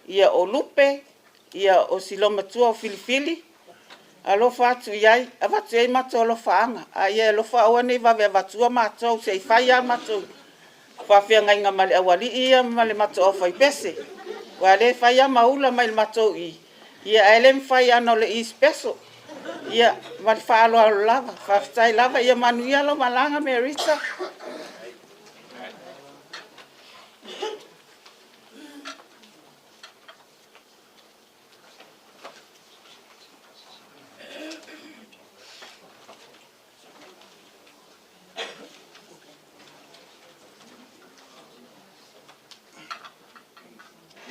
Speaker 6: ia o Lupe, ia o si olomatua o Filifili, alofa atu i ai, avatu i ai matou alofaaga, a ia e alofa aua ne i vave avatua matou se i fai lava matou faafeagaiga ma le aualii ia ma le matou aufaipese. Aua o lea e fai lava ma ula mai i le matou i, ae le mafai ona o le i special. Ia, ma le faaaloalo lava. Faafetai lava. Ia manuia lau malaga Merita.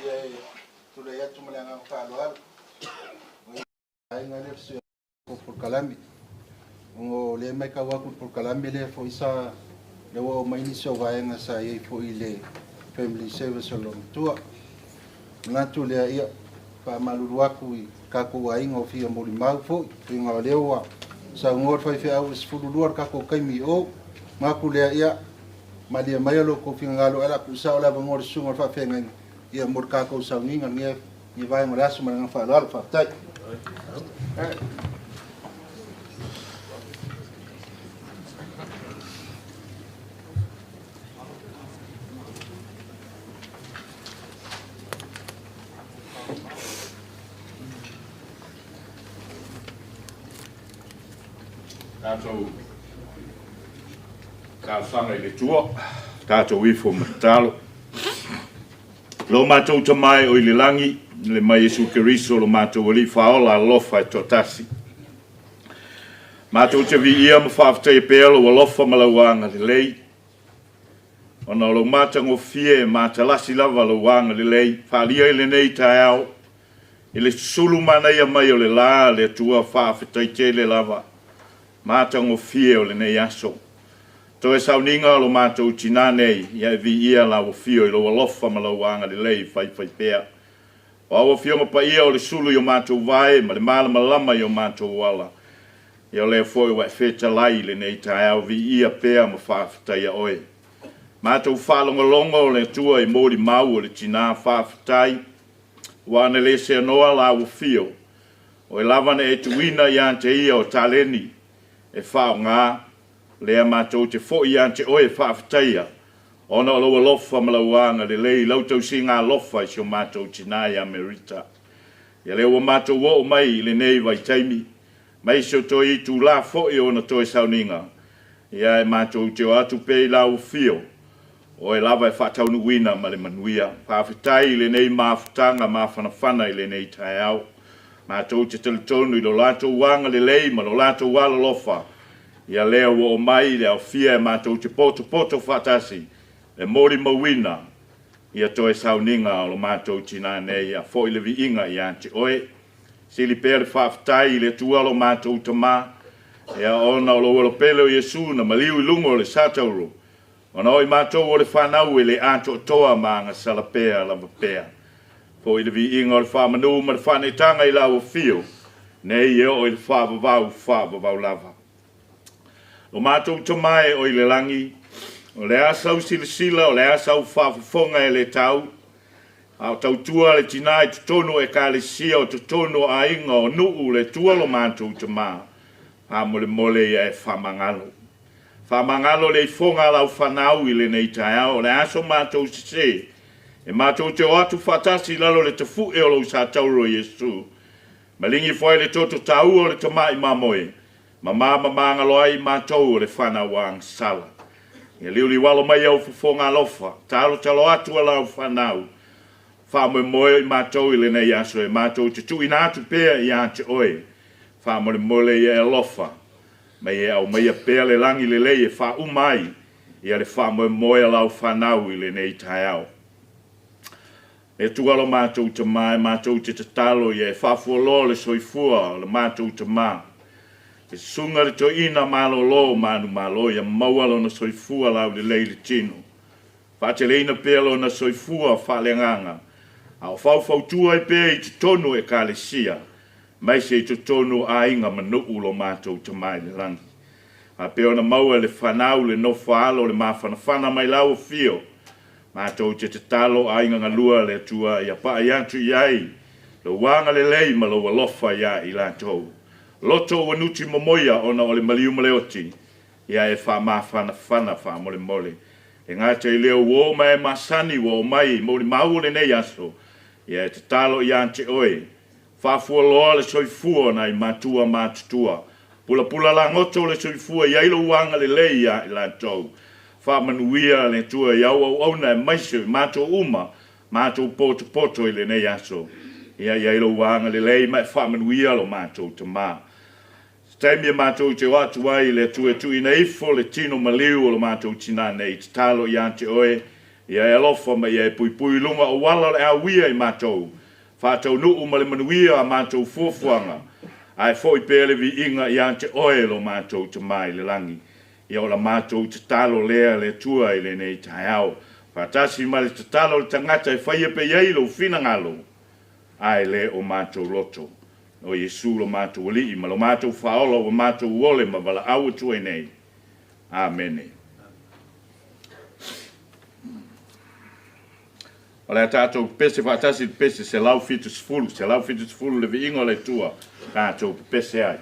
Speaker 4: Ia e tulai atu ma le agaga faaaloalo, aiga lea o le polokalame. Ona o lea e matau atu i le polokalame lea foi sa, lea ua aumai nisi o vaega sa i ai foi i le Family Service o le Loomatua. Manatu lea, ia, faamalulu atu i tatou aiga o fia molimau foi, uiga o lea ua saunoa le faifeau e 12 le tatou taimi i o. Manatu lea, ia, malie maia lo outou finagalo, ae o le a tuusao le avanoa i le susuga i le faafeagaiga, ia mo le tatou sauniga i lenei vaega o le aso. Ma le agaga faaaloalo, faafetai.
Speaker 5: Tatou talosaga i le Atua, tatou ifo ma tatalo. Lo matou Tama e o i le lagi, le mai Iesu Keriso lo matou Alii Faaola alofa e toatasi. Matou te viia ma faafetaia pea lou alofa ma lau agalelei, ona o lou matagofie e matalasi lava lou agalelei, faaalia i lenei taeao, i le susulu manaia mai o le la a le Atua, faafetai tele lava, matagofie o lenei aso. Toe sauniga o lo matou tinā nei, ia e viia lau afio i lou alofa ma lou agalelei faifaipea. O au afioga paia o le sulu i o matou vae ma le malamalama i o matou ala, ia o lea foi ua e fetalai i lenei taeao, viia pea ma faafetaia oe. Matou faalogologo le Atua i molimau o le tinā, faafetai, ua ana le seanoa lau afio, oe lava na e tuuina ia te ia o taleni e faaaoga, lea matou te foi ia te oe e faafetaia, ona o lou alofa ma lau agalelei i lau tausiga alofa i si o matou tinā ia Merita. Ia lea ua matou oo mai i lenei vaitaimi, mai si o toe itulā foi o ona toe sauniga, ia e matou te o atu pea i lau afio, oe lava e faataunuuina ma le manuia. Faafetai i lenei mafutaga mafanafana i lenei taeao. Matou te talitonu i lo latou agalelei ma lo latou alolofa, ia lea ua oo mai i le aofia e matou te potopoto faatasi e molimauina ia toe sauniga o lo matou tinā nei, ia foi le viiga ia te oe. Sili pea le faafetai i le Atua lo matou Tamā, ia ona o lou alopele o Iesu na maliu i luga o le satauro, ona o i matou o le fanau e le atoatoa ma agasala pea lava pea. Foi le viiga o le faamanu ma le faaneetaga i lau afio, nei e oo i le faavavau, faavavau lava. Lo matou Tamā e o i le lagi, o le a sau silasila, o le a sau faafofoga e le tau, a o tautua le tinā i totonu o ekalesia, o totonu o aiga, o nuu, le Atua lo matou Tamā, faamolemole ia e faamagalo. Faamagalo le ifoga a lau fanau i lenei taeao, o le a so matou sesē, e matou te o atu faatasi i lalo o le tafu'e o lou satauro Iesu, maligi foi le toto taua o le tama'i mamoe, ma mamamagalo ai i matou o le fanau agasala. Ia liuliualo mai au fofoga alofa, talotalo atu a lau fanau, faamoemoe i matou i lenei aso e matou te tuuina atu pea ia te oe, faamolemole ia e alofa, ma ia aumaia pea le lagi lelei e faauma ai ia le faamoemoe a lau fanau i lenei taeao. Le Atua lo matou Tamā, e matou te tatalo ia e faafualoa le soifua o le matou Tamā. Le susuga le toeaina malolo manumalo ia maua lona soifua laulelei i le tino. Faateleina pea lona soifua faaleagaga, a o faufautua ai pea i totonu o ekalesia, aemaise i totonu o aiga ma nuu lo matou Tamā i le lagi. Faapea ona maua e le fanau le nofo a alo le mafanafana mai lau afio, matou te tatalo aiga galua le Atua ia pa'i atu i ai lou agalelei ma lou alofa iā i latou. Loto ua nuti momoia ona o le maliu ma le oti, ia e faamafanafana faamolemole. E gata i lea ua oo mai e masani ua oo mai i molimau o lenei aso, ia e tatalo ia te oe, faafualoa le soifua o nai matua matutua, pulapula lagoto le soifua i ai lou agalelei iā i latou. Faamanuia le Atua i au auauna aemaise o i matou uma, matou potopoto i lenei aso. Ia i ai lou agalelei ma e faamanuia lo matou Tamā. Se taimi e matou te o atu ai i le Atua e tuuina ifo le tino maliu o lo matou tinā nei, tatalo ia te oe, ia e alofa ma ia e puipui i luga o auala o le a uia i matou, faataunuu ma le manuia a matou fuafuaga, ae foi pea le viiga ia te oe lo matou Tamā i le lagi. Ia o la matou tatalo lea le Atua i lenei taeao, faatasi ma le tatalo o le tagata e faia pea i ai lou finagalo, ae le o matou loto. O Iesu lo matou Alii ma lo matou Faaola ua matou ole ma valaau atu ai nei. Amene. O le a tatou pepese faatasi i le pese 170, 170 le viiga o le Atua, tatou pepese ai.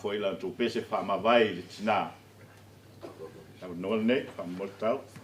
Speaker 5: foi la outou pese faamavae i le tinā. Le avanoa lenei, faamolemole tatalo.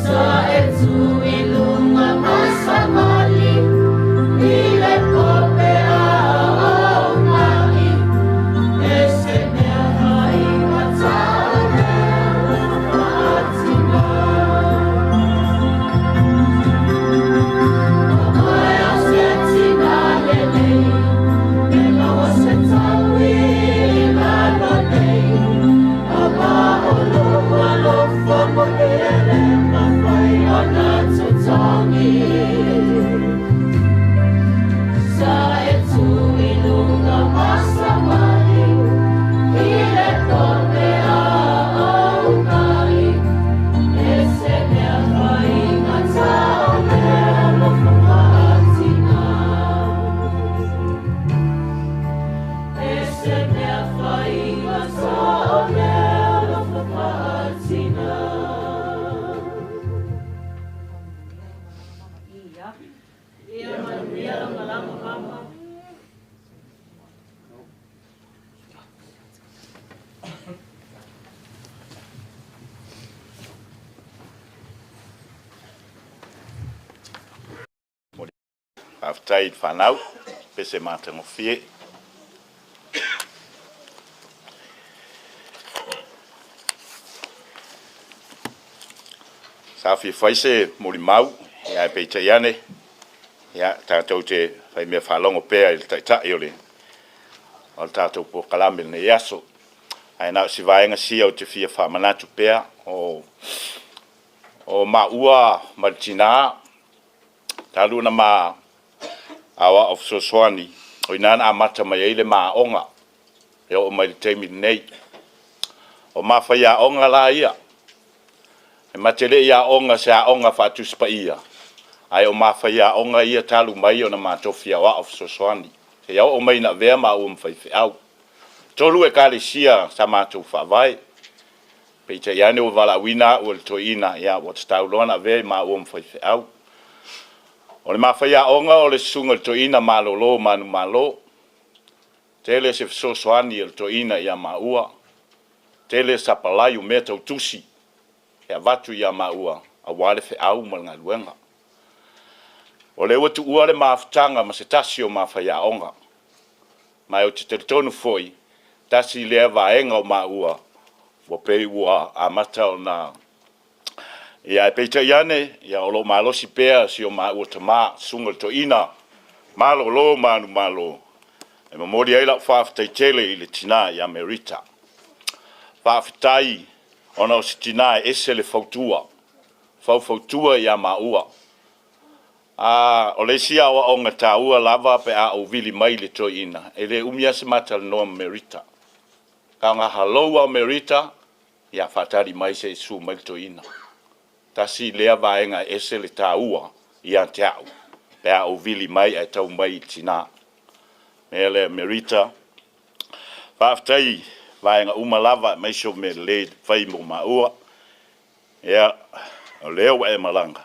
Speaker 7: Sa e tu i lunga masavali, i le
Speaker 5: Faafetai i le fanau, pese matagofie. Sa fia fai se molimau, ae peitai ane, ia, tatou te faimea faalogo pea i le Taitai o le tatou polokalame i lenei aso. Ae na o si vaega sia ou te fia faamanatu pea, o maua ma le tina, talu ona ma aoao fesoasoani, o i ina na amata mai ai le ma aoga e oo mai i le taimi lenei. O ma faiaoga la ia, e ma te le i aoga i se aoga faa-Tusi Paia, ae o ma faiaoga ia talu mai ona ma tofi aoao fesoasoani, seia oo mai ina avea maua ma faifeau. E 3 Ekalesia sa matou faavae, peitai ane ua valaauina au e le toeaina, ua tatau loa ona avea maua ma faifeau. O le ma faiaoga o le susuga i le toeaina malolo manumalo. Tele se fesoasoani a le toeaina ia maua, tele sapalai o mea tau tusi e avatu ia maua aua le feau ma le galuega. O lea ua tuua le mafutaga ma se tasi o ma faiaoga, ma ou te talitonu foi, tasi lea vaega o maua ua pei ua amata ona... Ae peitai ane, o lo o malosi pea si o maua tama, le susuga i le toeaina malolo manumalo, e momoli ai lau faafetai tele i le tina ia Melita. Faafetai ona o se tina e ese le fautua, faufautua ia maua. O le isi aoaoga taua lava pe a ou vili mai i le toeaina, e le umi lava se ma talanoa ma Melita. Na ona hello lava o Melita, ia faatali mai se i susu mai le toeaina. Tasi lea vaega e ese le taua ia te au pe a ou vili mai ae tau mai i le tina. O le mea lea Melita, faafetai i vaega uma lava aemaise o mea lelei e fai mo maua. Ia, o lea ua e malaga,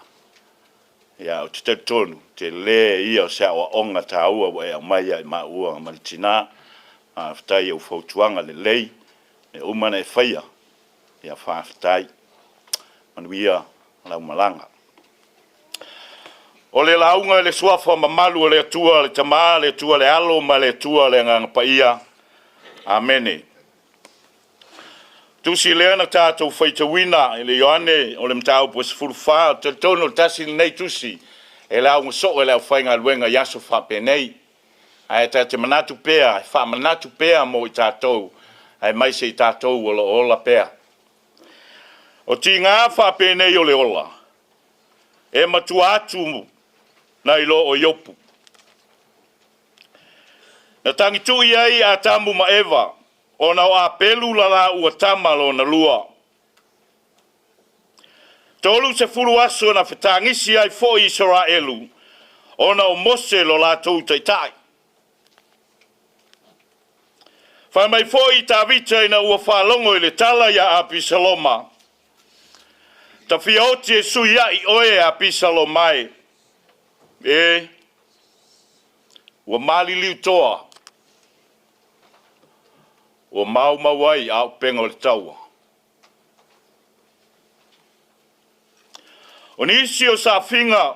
Speaker 5: ae ou te talitonu, o le tele ia o se aoaoga taua ua e aumaia i maua ma le tina. Faafetai i au fautuaga lelei, mea uma na e faia, ia faafetai. Manuia lau malaga. O le lauga i le suafa mamalu o le Atua le Tama, le Atua le Alo ma le Atua le Agaga Paia. Amene. Tusi lea na tatou faitauina i le Ioane o le mataupu e 14, ou te talitonu o le tasi lenei tusi e lauga soo e le aufaigaluega i aso faapenei. Ae ta te manatu pea, e faamanatu pea mo i tatou, aemaise i tatou o lo o ola pea. O tiga faapenei o le ola, e matua atu nai lo o Iopu. Na tagitui ai Atamu ma Eva ona o Apelu la laua tama lona lua. 30 aso na fetagisi ai foi Isaraelu ona o Mose lo latou taitai. Fai mai foi Tavita ina ua faalogo i le tala ia Apisaloma, Ta fia oti e sui ai oe Apisaloma e, e ua maliliu toa, ua maumau ai auupega o le taua. O nisi o saafiga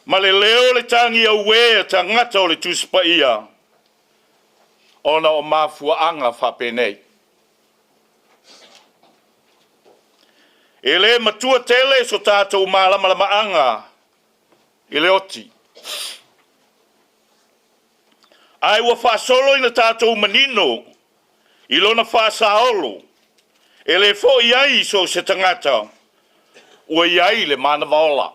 Speaker 5: ma le leo o le tagi auē a tagata o le Tusi Paia ona o mafuaaga faapenei. E le matua tele so tatou malamalamaaga i le oti, ae ua faasolo ina tatou manino i lona faasaolo e le foi ai so o se tagata ua i ai le manava ola.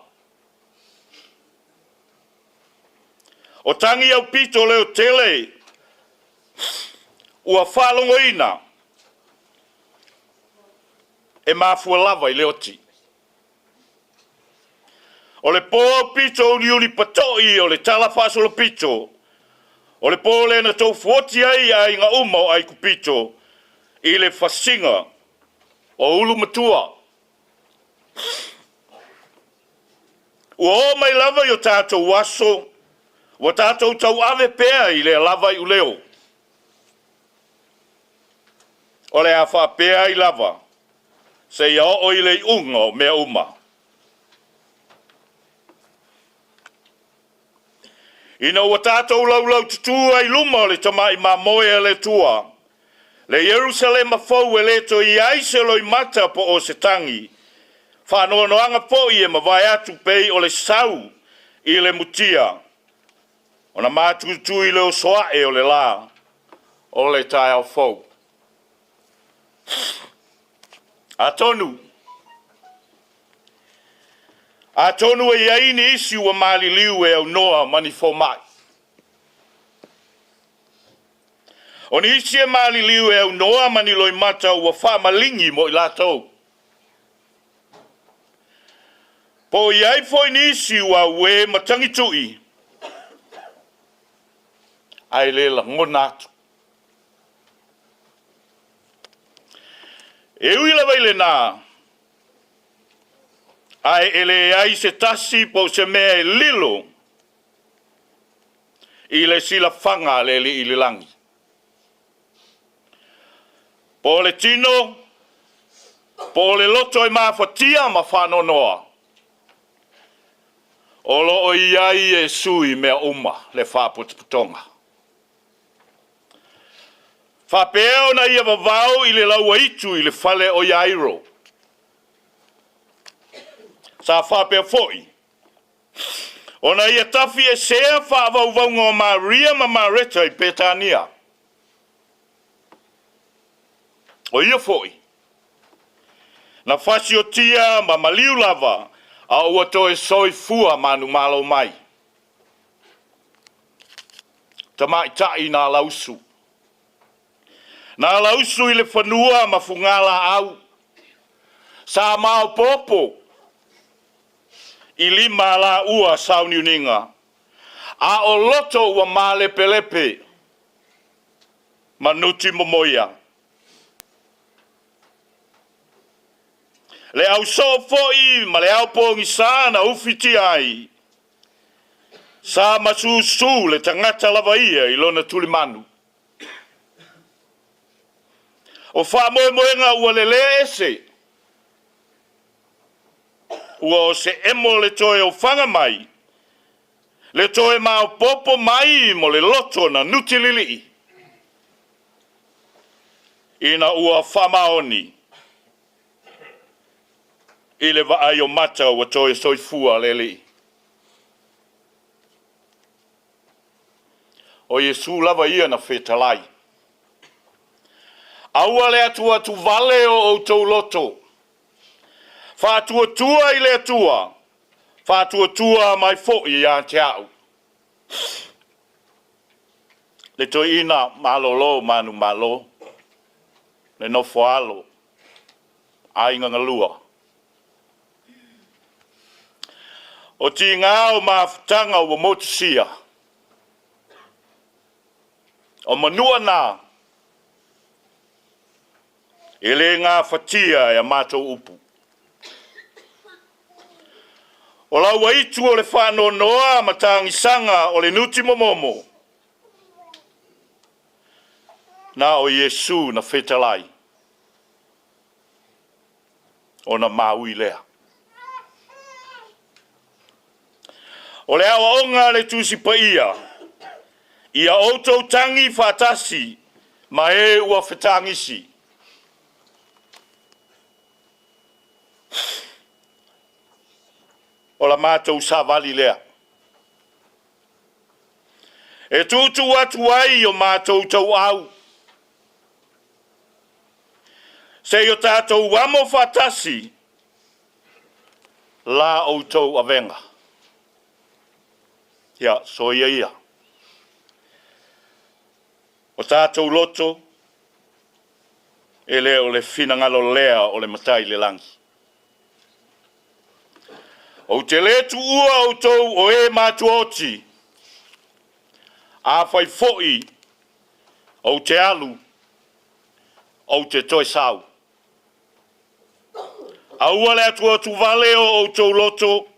Speaker 5: O tagi aupito leotele ua faalogoina e mafua lava i le oti. O le po aupito uliuli pato'i o le talafaasolopito, o le po lea na toufuoti ai aiga uma o Aikupito i le fasiga o Ulumatua. Ua oo mai lava i o tatou aso, ua tatou tauave pea i lea lava iuleo. O le a faapea ai lava seia oo i le iuga o mea uma. Ina ua tatou laulaututū ai i luma o le Tamai Mamoe a le Atua, le Ierusalema fou e le toe i ai se loimata po o se tagi, faanoanoaga foi e mavae atu pei o le sau i le mutia, ona matuitui le oso ae o le lā o le taeao fou. Atonu, atonu e i ai nisi ua maliliu e aunoa ma ni fomai. O nisi e maliliu e aunoa ma ni loimata ua faamaligi mo i latou. Po o i ai foi nisi ua auē matagitui ae le lagona atu. E ui lava i lena, ae e leai se tasi po o se mea e lilo i le silafaga a le Alii i le lagi, po o le tino, po o le loto e mafatia ma faanoanoa, o lo o i ai Iesu i mea uma le faapotopotoga. Faapea ona ia vavao i le lauaitu i le fale o Iairo. Sa faapea foi ona ia tafiesea faavauvauga o Maria ma Mareta i Petania. O ia foi, na fasiotia ma maliu lava a ua toe soifua manumalo mai. Tamaitai na alausu. Na alausu i le fanua ma fugalaau. Sa maopoopo i lima alaua sauniuniga, a o loto ua malepelepe ma nuti momoia. Le ausoo foi ma le ao pogisa na ufitia ai, sa masusu le tagata lava ia i lona tulimanu. O faamoemoega ua lelea ese, ua o se emo le toe ofaga mai, le toe maopoopo mai mo le loto na nutililii, ina ua faamaoni i le vaai o mata ua toe soifua le Alii. O Iesu lava ia na fetalai, Aua le atuatuvale o outou loto, faatuatua i le Atua, faatuatua mai foi ia te au. Le toeaina malolo manumalo, le nofo a alo, aiga galua. O tiga o mafutaga ua motusia, o manua na e le gafatia e a matou upu. O lauaitu o le faanoanoa ma tagisaga o le nutimomomo, na o Iesu na fetalai, ona maui lea. O le aoaoga a le Tusi Paia, ia outou tagi faatasi ma e ua fetagisi. O la matou savali lea. E tuutuu atu ai o matou tauau, se i o tatou amo faatasi la outou avega. Ia, soia ia. O tatou loto, e le o le finagalo lea o le Matai i le lagi. Ou te le tuua outou o e matuaoti, afai foi ou te alu, ou te toe sau. Aua le atuatuvale o outou loto,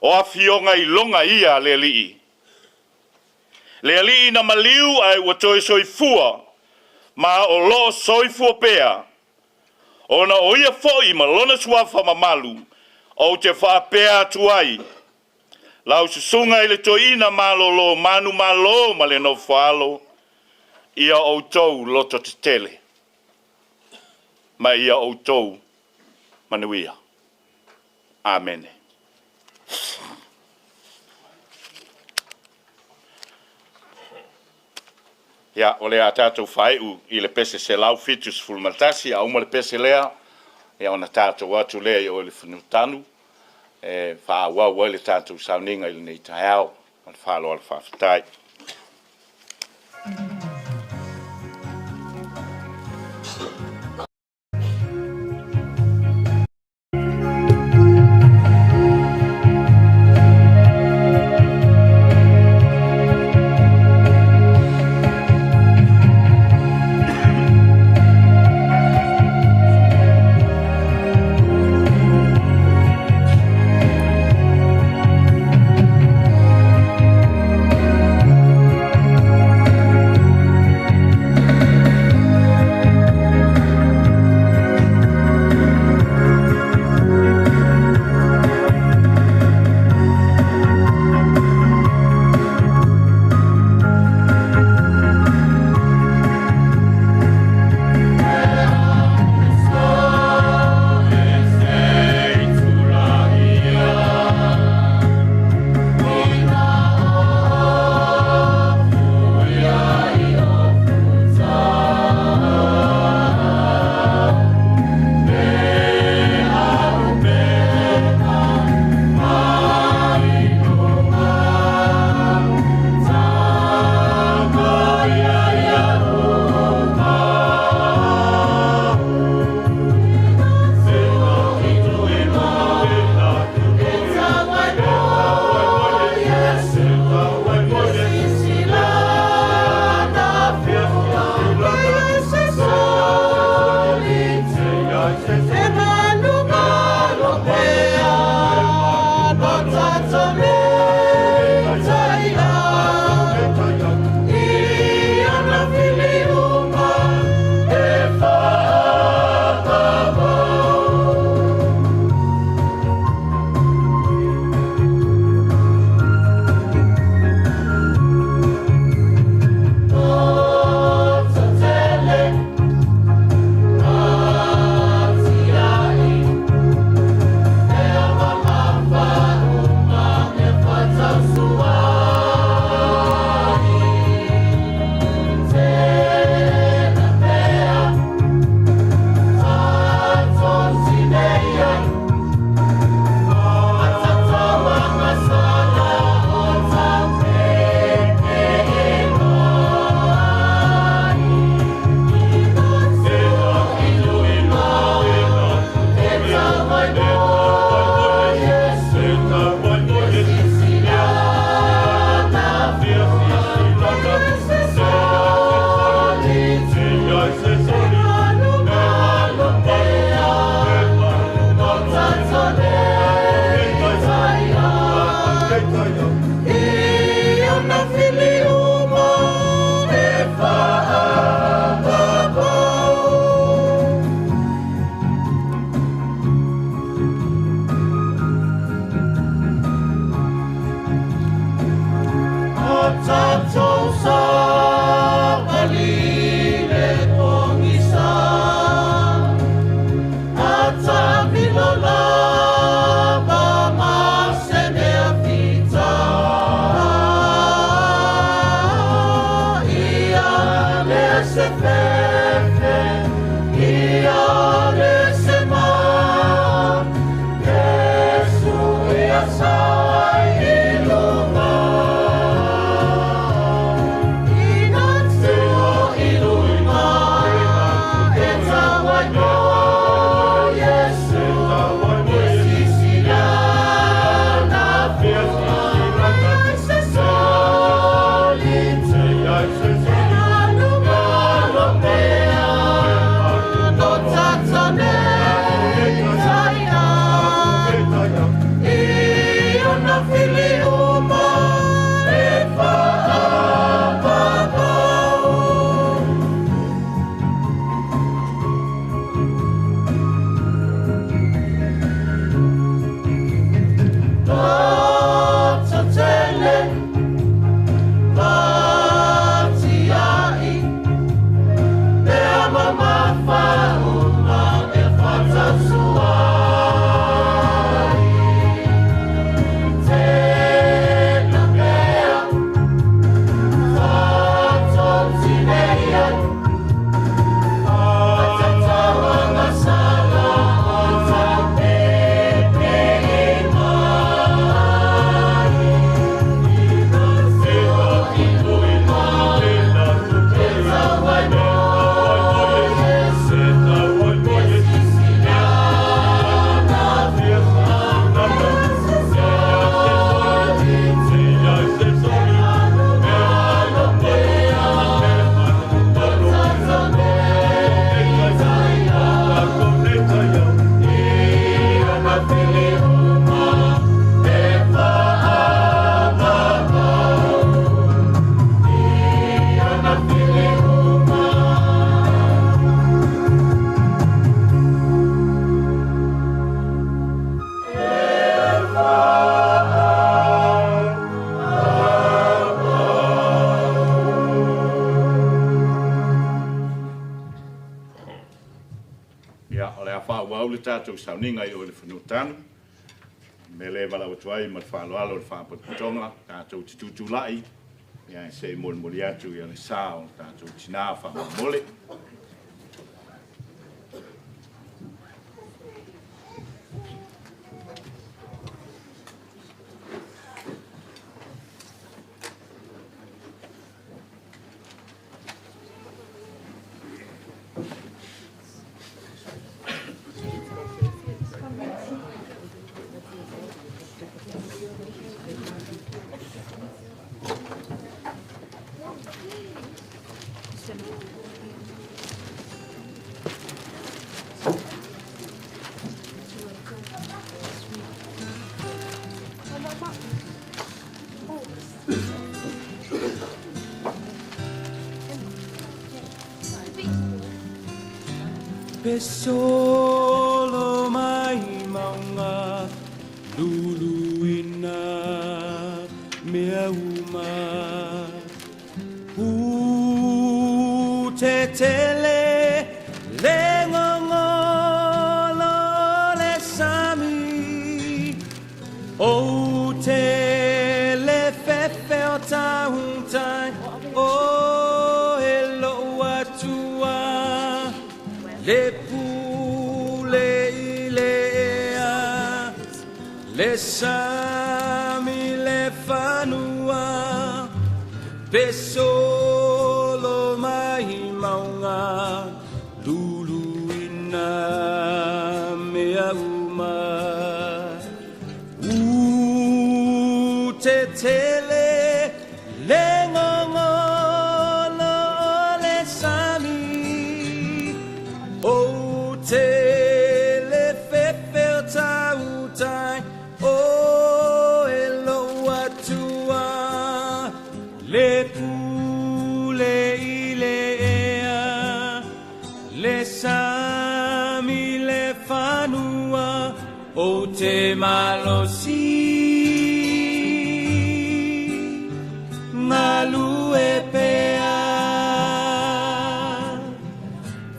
Speaker 5: o afioga iloga ia a le Alii. Le Alii na maliu ae ua toe soifua, ma o lo o soifua pea, ona o ia foi ma lona suafa mamalu, ou te faapea atu ai, Lau susuga i le toeaina malolo manumalo ma le nofoalo, ia outou loto tetele ma ia outou manuia. Amene. Ia, o le a tatou faaiu i le pese 171, a uma le pese lea, ia ona tatou o atu lea i o i le fanuatanu e faaauau ai le tatou sauniga i lenei taeao. Ma le faaaloalo faafetai. Ia, o le a faaauau le tatou sauniga i o i le fanuatanu. O le mea lea e valaau atu ai ma le faaaloalo i le Faalapotopotoga, tatou te tutulai ia se i molimoli atu le sa o le tatou tina faamolemole.
Speaker 1: Pe solo mai mauga luluina mea uma U tetele le gogolo o le sami O te le fefe o tautai o e lou atua Le pule i le ea le sami le fanua Pe solo mai mauga luluina mea uma U tetele le gogolo o le sami O te le fefe o tautai o e lou atua Le pule i le ea le sami le fanua o te malosi Galue pea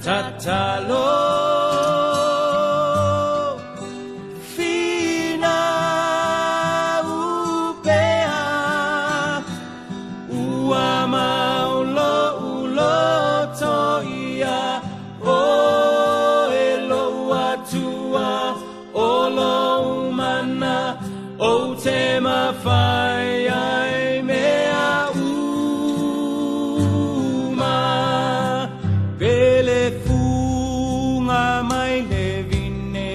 Speaker 1: Tatalo Finau pea Ua mau lo'u loto ia O e lou atua O lou mana O te mafai ai mea uma Pe le fuga mai le vine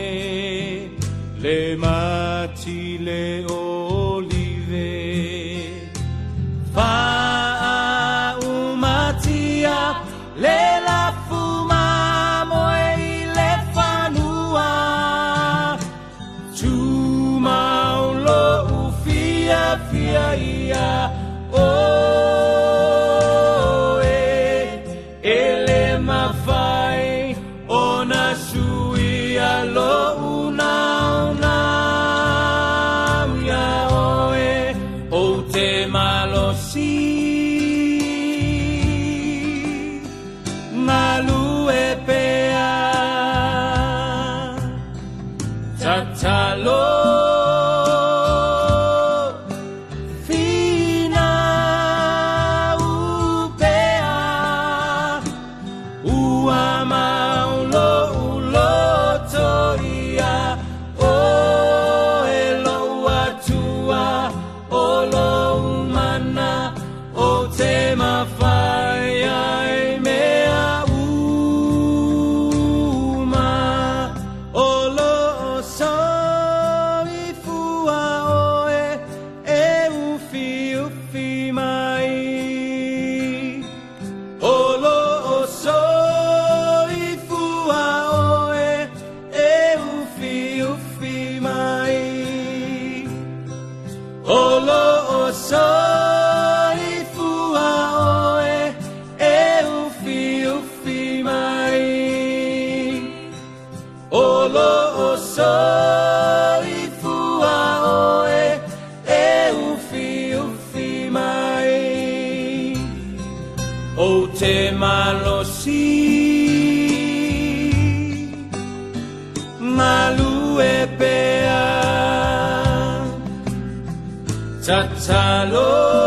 Speaker 1: Le mati le olive Faaumatia le lafu mamoe i le fanua Tumau lo'u fiafia ia oe E le mafai ona suia lo'u naunau ia oe Ou te malosi Galue pea Tatalo Finau pea Ua mau lo'u loto ia O e lou atua O lou mana O te mafai ai mea uma O loo soifua oe E ufiufi mai O loo soifua oe E ufiufi mai O loo soifua oe E ufiufi mai O loo soifua oe E ufiufi mai Ou te malosi. Tatalo.